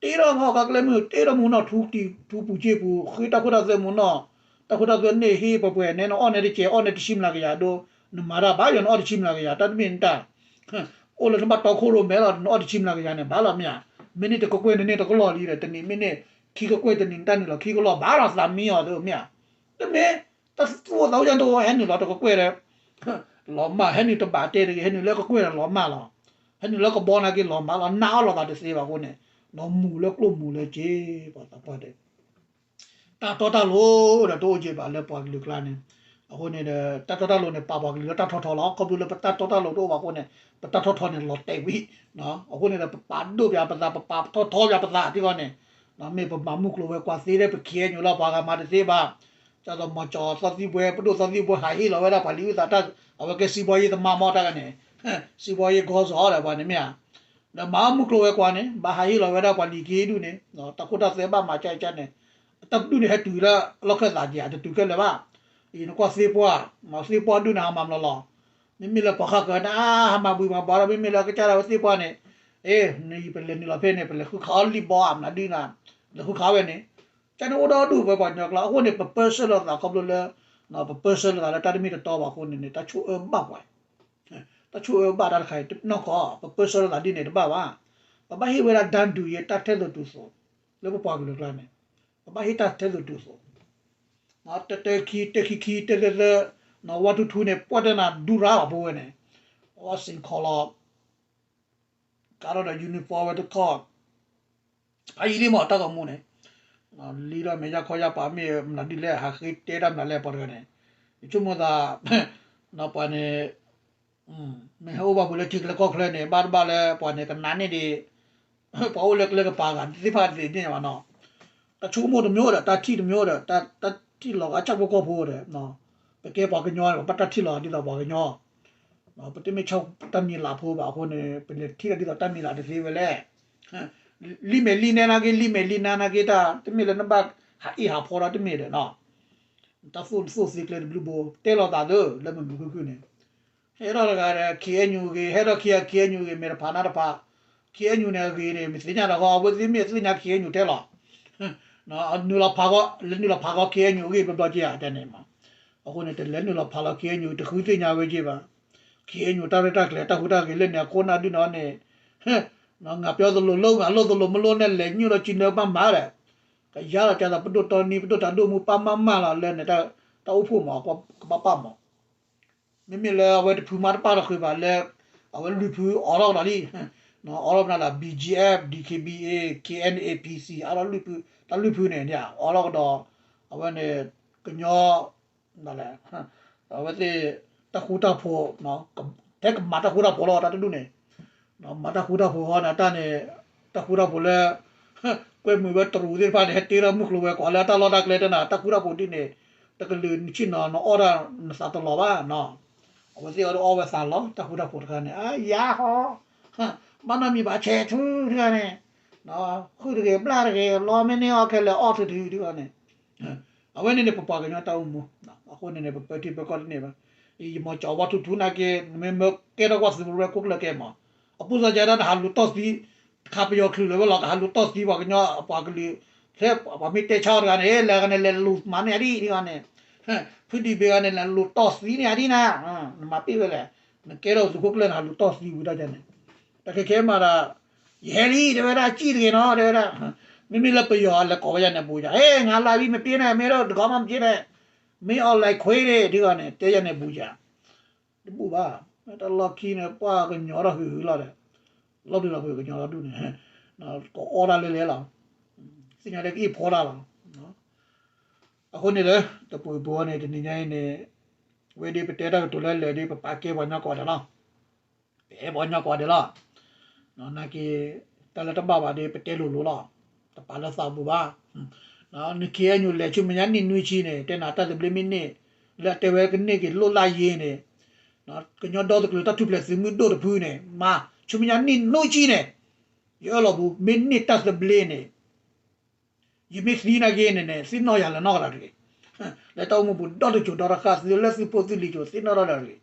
တ့ထီၣ်မ့ၢ်ကါကျဲမုၢ် တ့ထီၣ်မူနီၣ်ထူကတံၤထူပူၤစ့ပူၤ ဃ့တၢ်ခိၣ်တၢ်သွဲမူနီၣ် တၢ်ခိၣ်တၢ်သွဲန့ၣ်ဟ့ၣ်ပှဲၤပှဲၤန့ၣ် နအီၣ်န့ၣ်တစဲး အီၣ်န့ၣ်တဆံမျးကယၤဒိ နမၤတၢ်ဘၣ်ယီၤ နအီၣ်တဆံမျးကယၤ တၢ်တမ့ၢ်နတၢ် အိၣ်လၢနဘၣ်တီခိၣ်ရိၣ်မဲလီၤ နအီၣ်တဆံမျးကယၤန့ၣ် ဘၣ်လီၤမ့ၢ်ဧါ မ့ၢ်န့ၢ်တကကွဲၢ်န့ၣ်န့ၢ်တကလီၢ်လံဒီး တနံၤမ့ၢ်န့ၢ် ခံကကွဲၢ်တနံၤ တၢ်နုာ်လီၤခံကလီၢ် ဘၣ်လီၤသးမံအီၤသ့မ့ၢ်ဧါ တမ့ၢ် တၢ်သူၣ်အိၣ်သးအိၣ်ယါတအိၣ် ဟဲနုာ်လီၤတကကွဲၢ်ဒီး လီၤမၢ် ဟဲနုာ်တဘၣ်တဲတဂ့ၤ ဟဲနုာ်လၢကကွဲၢ်ဒီးလီၤမၢ်လီၤ ဟဲနုာ်လၢကဘီနာ်က့လီၤမၢ်လီၤ နာ်အီၣ်လီၤသးတသ့ဘၣ်အဃိန့ၣ် ဒီးမူၤလၢကျိၣ်မူၤလၢစ့ ပှၤသးပှၢ်တဲ တၢ်တီတၢ်လိၤဒီးတအိၣ်က့ဘၣ်လၢပှၤကလုာ်ကျါန့ၣ် အဃိန့ၣ်ဒီး တၢ်တီတၢ်လိၤန့ၣ် ပာ်ပှၤကလုာ်လၢတၢ်ထီထီလီၤ ခီဖျိလၢပတၢ်တီတၢ်လိၤတအိၣ်ဘၣ်အဃိန့ၣ် ပတၢ်ထီထီန့ၣ်လီၤတဲာ်ဝံၤ အဃိန့ၣ်ဒီး ပပာ်ဒိၣ်ပၠးပသး ပပာ်ထီထီပၠးပသးဒ်ဂီၤန့ၣ် မ့ၢ်ပမၤမုၢ်ကျိၤဝဲၤကွာ်သ့ဒီး ပ KNU လီၤ ပှၤဂၤမၤတသ့ဘၣ် ဒ်သိးမီၤကၠီၤသီသံဘှဲ ပဒိၣ်သီသံဘှဲ ဟးဟ့ၣ်လီၤဝဲဒၣ်ပှၤလံာ်အုၣ်သးတၢ် အဝဲကဲစံးဘီယ့ၢ်သမါမီၢ်တၢ်ဂၤန့ၣ် စံးဘီယ့ၢ်ဂီၤစီၤဒီးပှၤန့ၣ်မ့ၢ်ဧါ ဒီးမၤမုၢ်ကျိၤဝဲၤကွာ်န့ၣ် ဘၣ်ဟးဟ့ၣ်လီၤဝဲဒၣ်ပှၤလံာ်က့ဒူၣ်န့ၣ် တၢ်ခိၣ်တၢ်သွဲဘၣ်မၤကၠါကၠါန့ၣ် တၢ်ဒူၣ်န့ၣ်ဟဲတုၤလၢလီၢ်ခၢၣ်သးက့ၤ တတုၤခဲလၢာ်ဘၣ် အံၤနကွၢ်သ့ပှၢ် သ့ပှၢ်ဒူၣ်န့ၣ်ဟးမၤမလီၤလီၤ မ့မ့ၢ်လၢပှၤဃၣ်ဃၢၤန့ၣ် ဟးမၤဘှံးမၤဘှါဒီး မ့မ့ၢ်လၢကစၢ်ဒၣ်ဝဲသ့ပှၢ်န့ၣ် အ့ နပလဲၤနုာ်လီၤဖဲန့ၣ် ပလဲၤဃုခးအီၣ်လံၣ်ဘီဧါ မနုၤဒုနၤ လဲၤဃုခးဝဲန့ၣ် ကန့ၣ်အိၣ်ဒီဒူၣ်ဝဲပှၤကညီကျါ အဃိန့ၣ် ပပၢဆှၢလိာ်သးခီဖျိလၢ ပပၢဆှၢလိာ်သးလၢတၢ်တမ့ၢ်တတီဘၣ်အဃိန့ၣ်န့ၣ် တၢ်ဆိၣ်အၢဘၣ်ပှၤ တၢ်ဆိၣ်အၢဘၣ်တၢ်တခါအံၤ နီၢ်ကီၢ် ပပၢဆှၢလိာ်သးဒ်န့ၣ်တဘၣ်ဘၣ် ပဘၣ်ဟ့ၣ်ဝဲဒၣ် တၢ်ဒုးယဲ တၢ်ထဲသိးတုၤသိး လၢပပှၤကလုာ်ကျါန့ၣ် ပဘၣ်ဟ့ၣ်တၢ်ထဲသိးတုၤသိး တၢတၢခံ တၢခံခံ တၢသၢသၢ ဝါထူထူန့ၣ် ပှၢ်တဲနၤဒူရါဘၣ်ဖိဝဲန့ၣ် အဝဲစ့ၢ်ကီးလီၤ ကါထီၣ်ဒီး uniform ဝဲတခီ ဖးယံာ်လံမး တၢ်ဂီၤမူန့ၣ် လံဒီးမ့ၢ်ယၢ်ခီယၢ်ပၤမ့ၢ်မနုၤဒ်လဲၣ် ဟးဃ့တဲတၢ်မနုၤလဲၣ် ပှၤတဂၤန့ၣ် ယဆိကမိၣ်သး ပှၤန့ၣ် မ့ၢ်ဟဲအိၣ်ဘၣ်ပူၤလၢထံချၢကီၢ်ချၢန့ၣ် ဘၣ်တဘၣ်လၢပှၤန့ၣ် ကနးန့ၢ်ဒံး ပှၤအိၣ်လၢကျဲကပၤဂၤသ့ၣ်တဖၣ်သ့ၣ်န့ၣ်ဘၣ်နီၤ တၢ်ဆိကမိၣ်တမျိုးဒီး တၢ်ထံၣ်တမျိုးဒီး တၢ်ထံၣ်လီၤဂာ်ဆၣ်ဖိကီၢ်ဖိဒီး ပကဲပှၤကညီ ပဘၣ်တၢ်ထံၣ်လီၤဒ်သိးပှၤကညီ ပတမ့ၢ်ဆီၣ်တၢ်မံၤလၢ်ဖိဘၣ်အဃိန့ၣ် ပလဲၤထံၣ်တၢ်ဒ်သိးတၢ်မံၤလၢ်တသ့ဝဲလဲၣ် လံမဲာ်လံနဲနာ်က့ လံမဲာ်လံနဲနာ်က့ တၢ်တမ့ၢ်လၢနဘၣ်ဟးအ့ၣ်ဟးဖီဒီးတမ့ၢ်ဒီးနီၤ တၢ်သိၣ်သိၣ်သ့ကျဲတဘျုးဘိ တဲလိာ်သးသၢ လၢမုာ်မုာ်ခုၣ်ခုၣ်န့ၣ် ဟဲထီၣ်တဂၤဒီး KNU ဂ့ၤ ဟဲထီၣ်ခံဂၤ KNU ဂ့ၤ မ့ၢ်တဖးနါတဖး KNU န့ၣ်အဂ့ၤန့ၣ် မ့ၢ်သ့ၣ်ညါတၢ်ဃီ အဝဲသ့ၣ်မ့ၢ်သ့ၣ်ညါ KNU တဲလီၤ နုာ်လီၤဖးဃီ လဲၤနုာ်လီၤဖးဃီ KNU အဂ့ၢ်ဘျီဘျီက့ဧါ တဲန့ၣ်မး အဃိန့ၣ် တလဲၤနုာ်လီၤဖးလီၤ KNU တဃုသ့ၣ်ညါဝဲက့ဘၣ် KNU တၢ်ရဲၣ်တၢ်ကျဲၤ တၢ်ဟူးတၢ်ဂဲၤလၢန့ၣ် အခိၣ်နၢ်ဒုးန့ၣ်န့ၣ် ငါပြောသလိုလုပ် ငါလုပ်သလိုမလုပ် နဲလဲၤညိၣ်လီၤစုနၢဘၣ်မၤဒီး ကယါလီၤကသးပဒိၣ်တီနံ ပဒိၣ်တၢ်ဒိၣ်မူပၢ်မၢ်မၢ်လီၤလၢန့ၣ် တၢ်အိၣ်ဖှိၣ်မး ကဘၣ်ပၢ်မး မ့မ့ၢ်လၢအဝဲတဖုမးတပၢ်တဃုာ်ဘၣ်လၢ အဝဲလွံၢ်ဖုအိးထီၣ်ကဒီးလံ အိးထီၣ်ကဒီးလၢ BGF DKBA KNA PC အါထီၣ်လွံၢ်ဖု တၢ်လွံၢ်ဖုန့ၣ် အိးထီၣ်ကဒီး အဝဲန့ၣ် ကညီ အဝဲသ့ၣ် တၢ်ဃူတၢ်ဖိး ထဲကမၤတၢ်ဃူတၢ်ဖိးလီၤ တၢ်တဒူၣ်န့ၣ် မၤတၢ်ဃူတၢ်ဖိးဃီန့ၣ် တၢ်န့ၣ် တၢ်ဃူတၢ်ဖိးလၢ ကွဲမုာ်ဝဲတရူးသ့ၣ်တဖၣ်န့ၣ် ဟဲတ့ထီၣ်မုၢ်ကျိၤဝဲၤကွာ်လၢတၢ်လီၢ်တၢ်ကျဲတဲနၤ တၢ်ဃူတၢ်ဖိးဒ်န့ၣ် တကလုာ်နဆ့ၣ်နီၤ နအီၣ်တၢ်နသးတလီၤဘၣ်နီၤ အဝဲသ့ၣ်အီၤဒ်အီၣ်ဝဲသးလီၤ တၢ်ဃူတၢ်ဖိးတခါန့ၣ် အါယါဟီ ဘၣ်နီတမံၤဘၣ်ဆဲးဆူဒ်ဂၤန့ၣ်, ဃုတဂ့ၤဘျၣ်တဂ့ၤ လီမ့ၢ်န့ၢ်အီၣ်ခဲလၢာ်အီၣ်ထုထုဒ်ဂၤန့ၣ်, အဝဲန့ၣ်န့ၣ် ပပှၤကညီတၢ်အိၣ်မူ, အဃိန့ၣ်န့ၣ် ပပၢထံပၢကီၢ်တန့ၢ်ဘၣ်. ယမီၤကၠီဝါထုထုနာ်က့ နမ့ၢ်မၢကဲထီၣ်ကွၢ်သုးမုၢ်ရဲၣ်ခိၣ်ကျၢၢ်ကဲမး, အပူၤစၢ်ကဲဒၣ်နဟးလူၤတီၢ်သံ, တခါပယီၤချုးလၢၤဝဲလီၤ ကဟးလူၤတီၢ်သံပှၤကညီပှၤကလုာ်, ထဲပှၤမ့ၢ်တဲဆါအီၤတဂၤန့ၣ် လဲၤဂၤန့ၣ် လဲၤလူၤမၤန့ၢ်အဒံးဒ်ဂၤန့ၣ်, ဖုဒံးဘ့ဂၤန့ၣ် လဲၤလူၤတီၢ်သံန့ၢ်အဒံးနၤ, နမၤပ့ၢ်ဝဲလဲၣ်, နကဲထီၣ်သုးခိၣ်ကျၢၢ် နဟးလူၤတီၢ်သံဝံၤတၢ်ကန့ၣ်, တၢ်ခဲခဲမးဒီး ယဟဲလံ တဲဝဲဒၣ် စံၣ်တဂ့ၤနီၤ တဲဝဲဒၣ်, မ့မ့ၢ်လၢပယီၤလဲၤကိးဝဲယၤန့ၣ်ဘူးယၤ, ဟဲ ငါလၢဝံမ့ၢ်ပ့ၢ်န့ၣ် မ့ၢ်ဒီးတဂီၤမးမ့ၢ်က့န့ၣ်, မ့ၢ်အီၤလဲၤခွ့န့ၣ် ဒ်ဂၤန့ၣ် တဲယၤန့ၣ်ဘူးယၤ, တဘူးဘၣ်, တၢ်လီၢ်ခံန့ၣ် ပှၤကညီထီၣ်ဟုလီၤဒီး, လီၤဒုးလီၤဖုးကညီလီၤဒုးန့ၣ်, ကိးအီၣ်တၢ်လဲလဲလီၤ, သ့ၣ်ညါလၢကအ့ၣ်ဖီတၢ်လီၤ. အဃိန့ၣ်လၢ တပူၤပူၤအီၤန့ၣ် တနံၤညါအံၤန့ၣ်, ဝဲဒၣ်ပတဲတၢ်ကတိၤလၢလၢာ်ဒ် ပပာ်ကဲပှၤကညီကိးဂၤဒဲးလီၤ. ပအဲၣ်ပှၤကညီကိးဂၤဒဲးလီၤ. နာ်က့ တၢ်လၢတဘၣ်ဘၣ်ဒီး ပတဲလိၤလိၤလီၤ. တပာ်လၢသးပူၤဘၣ်. နခ့အဲၣ်ယူၤလဲၤဆူမဲာ်ညါနံၣ်နွံဆံန့ၣ် တဲနၤတၢ်သဘျ့မ့ၢ်န့ၢ်, လၢအတဲဝဲကန့ၢ်က့ၤလိၣ်လၢယ့ၤန့ၣ်, ကညီဒီတကလုာ်တၢ်ထူၣ်ဖျဲးသုးမုၢ်ဒိၣ်တဖုန့ၣ် မၤဆူမဲာ်ညါနံၣ်နွံဆံန့ၣ်, ယအၢၣ်လီၤပူၤ မ့ၢ်န့ၢ်တၢ်သဘျ့န့ၣ် ယမ့ၢ်သံနာ်က့န့ၣ်န့ၣ် သ့ၣ်နီၣ်ယၤလၢနီၢ်ကဒီးတဂ့ၤ. လၢတၢ်အိၣ်မူပူၤဒီတစိၤဒီတဃၣ် သုလၢသုဖိသုလံၤစိၤ သ့ၣ်နီၣ်ထီၣ်လၢတဂ့ၤ.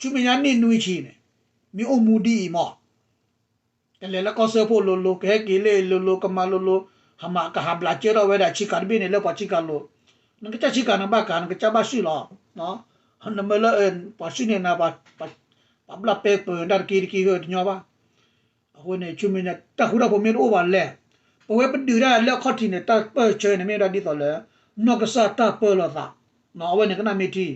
ဆူမဲာ်ညါနံၣ်နွံဆံန့ၣ် မ့ၢ်အိၣ်မူဒ်အံၤမး, ကလဲၤလၢကီၢ်စၢဖှိၣ်လိၤလိၤ ကဟဲက့ၤလၢလိၤလိၤ ကမၤလိၤလိၤ, ဟးမးကဟးဘျးကၢထီၣ်ဝဲဒၣ်ဆံးကၤတဘ့ၣ်န့ၣ် လၢပှၤဆံးကၤလိၤ, နကစၢ်ဆံးကၤနဘၣ်ကၤ နကစၢ်ဘၣ်ဆူၣ်လီၤ. နမၢလၢ ပှၤဆူၣ်န့ၢ်နၤ ပှၤဘျၣ်ပဲပၢၤတၢ်တက့တက့ တညီဘၣ်. အဃိန့ၣ် ဆူမဲာ်ညါတၢ်ဃူတၢ်ဖိးမ့ၢ်တအိၣ်ဘၣ်လဲၣ်, ပဝဲပဒုးတၢ်လၢအခီၣ်ထံးန့ၣ် တၢ်ပၢၢ်ဆၢန့ၣ် မ့ၢ်ဝဲဒၣ်ဒ်သိးလၢ နီၢ်ကစၢ်တၢ်ပၢလီၤသး, အဝဲန့ၣ်ကနၣ်မ့ၢ်ထံ.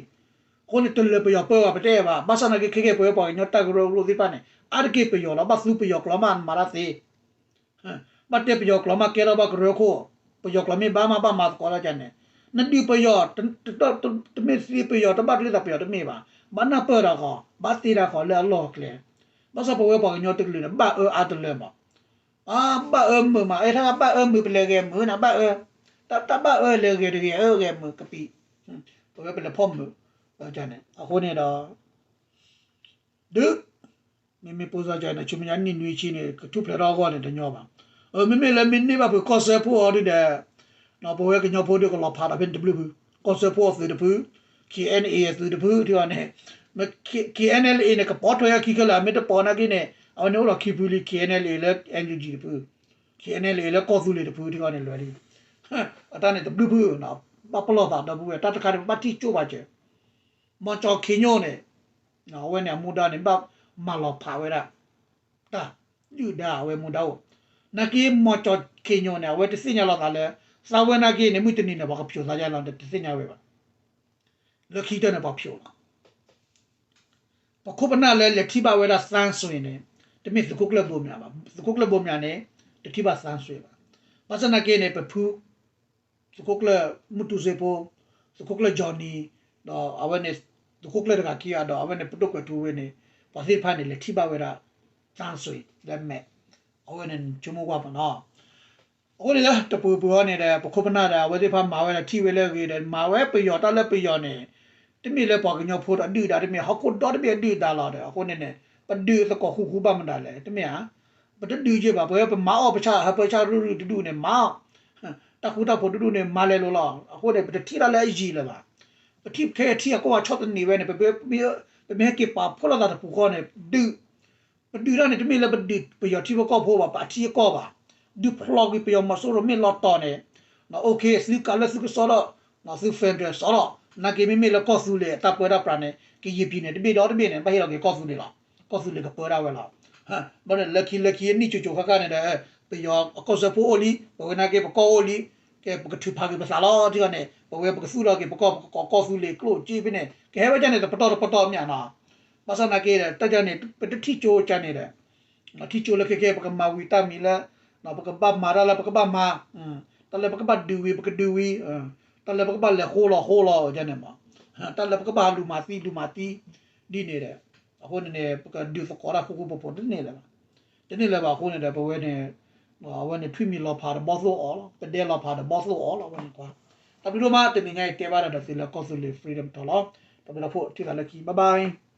အဃိန့ၣ် တလၢာ်ပယီၤပၢဘၣ် ပတဲဘၣ်, ဘၣ်ဆၣ်နာ်က့ခဲကဲ ပဝဲပှၤကညီတၢ်ကရၢကရိသ့ၣ်တဖၣ်န့ၣ် အါတက့ၢ်ပယီၤလီၤ. ဘၣ်သူပယီၤကျိာ်မး နမၤတၢ်သ့ ဘၣ်တဲပယီၤကျိာ်မး ကဲထီၣ်ဘၣ်ကရၢခိၣ်, ပယီၤကျိာ်မ့ၢ်ဘါမး ဘၣ်မၤသကိးတၢ်ကန့ၣ်, နဒုးပယီၤ, တမ့ၢ်သ့ပယီၤ တဘၣ်ကလုၢ်သးပယီၤတမ့ၢ်ဘၣ်, ဘၣ်နၢ်ပၢၢ်တၢ်ဃီ, ဘၣ်သ့တၢ်ဃီလၢအလီၢ်အကျဲ, ဘၣ်ဆၣ်ပဝဲပှၤကညီတကလုာ်န့ၣ် ဘၣ်အၢအါတလၢမး, ဘၣ်အၢမုာ်မး, အဲၣ်ထါဘၣ်အၢမုာ် ပလဲၤဂဲၤမုာ်နၤ ဘၣ်အၢ, တၢ်ဘၣ်အၢလဲၤဂဲၤတဂ့ၤ အၢဂဲၤမုာ်ကပံး, ပဝဲပလဲၤဖီၣ်မုာ်, အဃိန့ၣ်ဒီး ဒုး မ့မ့ၢ်ပိစၢကန့ၣ် ဆူမဲာ်ညါနံၣ်နွံဆံန့ၣ် ကထူၣ်ဖျဲးထီၣ်အဂီၢ်န့ၣ် တညီဘၣ်. မ့မ့ၢ်လၢမ့ၢ်န့ၢ်ဘၣ်ဖုးကီၢ်စၢဖှိၣ်အီၤဒုးဒီး ပဝဲကညီဖိဒုးကလီၤဖးဒီးဖဲန့ၣ်တဘျုးဖု, ကီၢ်စၢဖှိၣ်အသုးတဖု, KNA အသုးတဖု ထံဂီၤန့ၣ်, KNLA န့ၣ် ကပိာ်ထွဲအခံခဲလၢာ် မ့ၢ်တပိာ်နာ်က့န့ၣ် အဝဲန့ၣ်အိၣ်ဒီးခံဖုလံ KNLA လၢ NUG တဖု, KNLA လၢကီၢ်သူလ့ၤတဖု ထံဂီၤန့ၣ်လွဲၤလံ. အတၢ်န့ၣ်တဘျုးဖု, ဘၣ်ပလီၢ်သးဒီပုၢ်ဝဲၢ် တၢ်တခါန့ၣ် ပဘၣ်ထံၣ်ကၠိဘၣ်စၢၤ မီၤကၠီၤခ့ညိၣ်န့ၣ်, အဝဲန့ၣ်အမူဒါန့ၣ် ဘၣ်မၤလီၤဖးဝဲဒၣ် တၢ်ဒုၣ်ဒါအဝဲမူဒါအိၣ်, နာ်က့မီၤကၠီၤခ့ညိၣ်န့ၣ် အဝဲတသ့ၣ်ညါလီၤသးလၢ သးဝဲနာ်က့န့ၣ် မုၢ်တနံၤန့ၣ် ပှၤကဖျိးသးယါလီၤ တသ့ၣ်ညါဝဲဘၣ်. လၢခံကတၢၢ်န့ၣ် ပှၤဖျိးလီၤ. ပခိၣ်ပနၢ်လၢလဲၤထံၣ်ဘၣ်ဝဲဒၣ်သန်းဆွေန့ၣ် တမ့ၢ်သုးခိၣ်ကျၢၢ်ဘိမၠးဘၣ်. သုးခိၣ်ကျၢၢ်ဘိမၠးန့ၣ် တထံၣ်ဘၣ်သန်းဆွေဘၣ်. ဘၣ်ဆၣ်နာ်က့န့ၣ် ပဖု သုးခိၣ်ကျၢၢ်မုၢ်တူစ့ဖိ, သုးခိၣ်ကျၢၢ် Johnny, ဒီးအဝဲန့ၣ် သုးခိၣ်ကျၢၢ်တဂၤခံဂၤဒီး အဝဲန့ၣ်ပဒိၣ်ကွဲးထူဝ့န့ၣ် ပှၤသ့ၣ်တဖၣ်န့ၣ် လဲၤထံၣ်ဘၣ်ဝဲဒၣ် သန်းဆွေ လၢမဲာ်, အဝဲန့ၣ်ဆိကမိၣ်ကွၢ်မးနီၤ. အဃိန့ၣ်လၢတပူၤပူၤအီၤန့ၣ်ဒီး ပခိၣ်ပနၢ်ဒီး အဝဲသ့ၣ်တဖၣ်မၤဝဲဒၣ်ထံၣ်ဝဲလၢအဂ့ၤဒီး မၤဝဲပယီၤတၢ်လၢပယီၤန့ၣ် တမ့ၢ်လၢပှၤကညီဖိဒီးဒုၣ်ဒါ တမ့ၢ်ဟီၣ်ခိၣ်ဒီတဘ့ၣ်အဒုၣ်ဒါလီၤဒီး အဃိန့ၣ်န့ၣ် ပဒုးသကိးဃူဃူဘၣ်မတၤလဲၣ် တမ့ၢ်ဧါ. ပတဒုးယဲၢ်ဘၣ် ပဝဲပမၤအီၣ်ပဆၣ် ဟၢဖၢဆၣ်ရုၢ်ရုၢ်တဒူၣ်န့ၣ် မၤအီၣ် တၢ်ဃူတၢ်ဖိးတဒူၣ်န့ၣ် မၤလဲၤလိၤလီၤ. အဃိန့ၣ် ပတထံၣ်တၢ်လၢအယံၤလၢၤဘၣ်. ပထံၣ်ခဲအထံၣ်အကီၢ်အဆီၣ်သနံးဝဲန့ၣ် ပမ့ၢ်ဟဲက့ၤပာ်ဖှိၣ်လိာ်သးတပူၤဃီန့ၣ် ဒုး ပဒုးတၢ်န့ၣ် တမ့ၢ်လၢပဒုးပယီၤထံဖိကီၢ်ဖိဘၣ် ပထံအကီၢ်ဘၣ်. ဒုးဖျိးကွံာ်ပယီၤမီၤစိရိၤမ့ၢ်လီၤတီၤန့ၣ် OK သုကးလၢသုကစီဒီး သု federal စီလီၤ. နာ်က့မ့မ့ၢ်လၢကီၢ်သူလ့ၤအတၢ်ပၢတၢ်ပြးန့ၣ် ကယံာ်ပံၤန့ၣ် တဘ့ၣ်ဒီတဘ့ၣ်န့ၣ် ဘၣ်ဟ့ၣ်လီၤက့ၤကီၢ်သူလ့ၤလီၤ. ကီၢ်သူလ့ၤကပၢဒၣ်ဝဲလီၤ. ဘၣ်န့ၣ် လၢခံလၢခံအနံၣ်ကၠိၤကၠိၤဃၣ်ဃၣ်န့ၣ်ဒီး ပယီၤအကီၢ်စၢဖှိၣ်အိၣ်လံ ပဝဲနာ်က့ပကီၢ်အိၣ်လံ ကဲပကထုးဖးက့ၤပသးလီၤ ထံဂီၤန့ၣ် ပဝဲပကသူၣ်လီၤက့ၤပကီၢ်ပကကိးကီၢ်သူလ့ၤကျိၣ်စ့ဖဲန့ၣ် ကဟဲဝဲဒ်န့ၣ် တပတီၢ်တပတီၢ်မ့ၢ်နီၤ. ဘၣ်ဆၣ်နာ်က့ဒီး တၢ်ဒ်န့ၣ် ပတထံၣ်ကၠိကန့ၣ်ဒီး ထံၣ်ကၠိလၢခဲကဲ ပကမၤဝံၤတၢ်မံၤလၢ ပကဘၣ်မၤတၢ်လၢပကဘၣ်မၤ, တၢ်လၢပကဘၣ်ဒုးဝံၤ ပကဒုးဝံၤ, တၢ်လၢပကဘၣ်လဲၤဃိလီၤဃိလီၤဒ်န့ၣ်မး, တၢ်လၢပကဘၣ်လူၤမၤသံ လူၤမၤသံ ဒ်န့ၣ်ဒီး အဃိန့ၣ်န့ၣ် ပကဒုးသကိးတၢ်ဃူဃူဖိးဖိးတန့ၢ်လၢၤဘၣ်. တန့ၢ်လၢၤဘၣ်အဃိန့ၣ်ဒီး ပဝဲန့ၣ် အဝဲန့ၣ် ထွံၣ်မံၤလီၤဖးတဘီသိၣ်အီၤလီၤ, ပဒဲလီၤဖးတဘီသိၣ်အီၤလီၤ အဝဲန့ၣ်ကွၢ်. တၢ်ဘျုးဒိၣ်မး တနံၤညါအံၤတဲဘၣ်ဒီးသုလၢကီၢ်သူလ့ၤ Freedom Talk လီၤ. တၢ်ဘျုးဒိၣ်ဖိ ထံၣ်သးလၢခံ bye bye.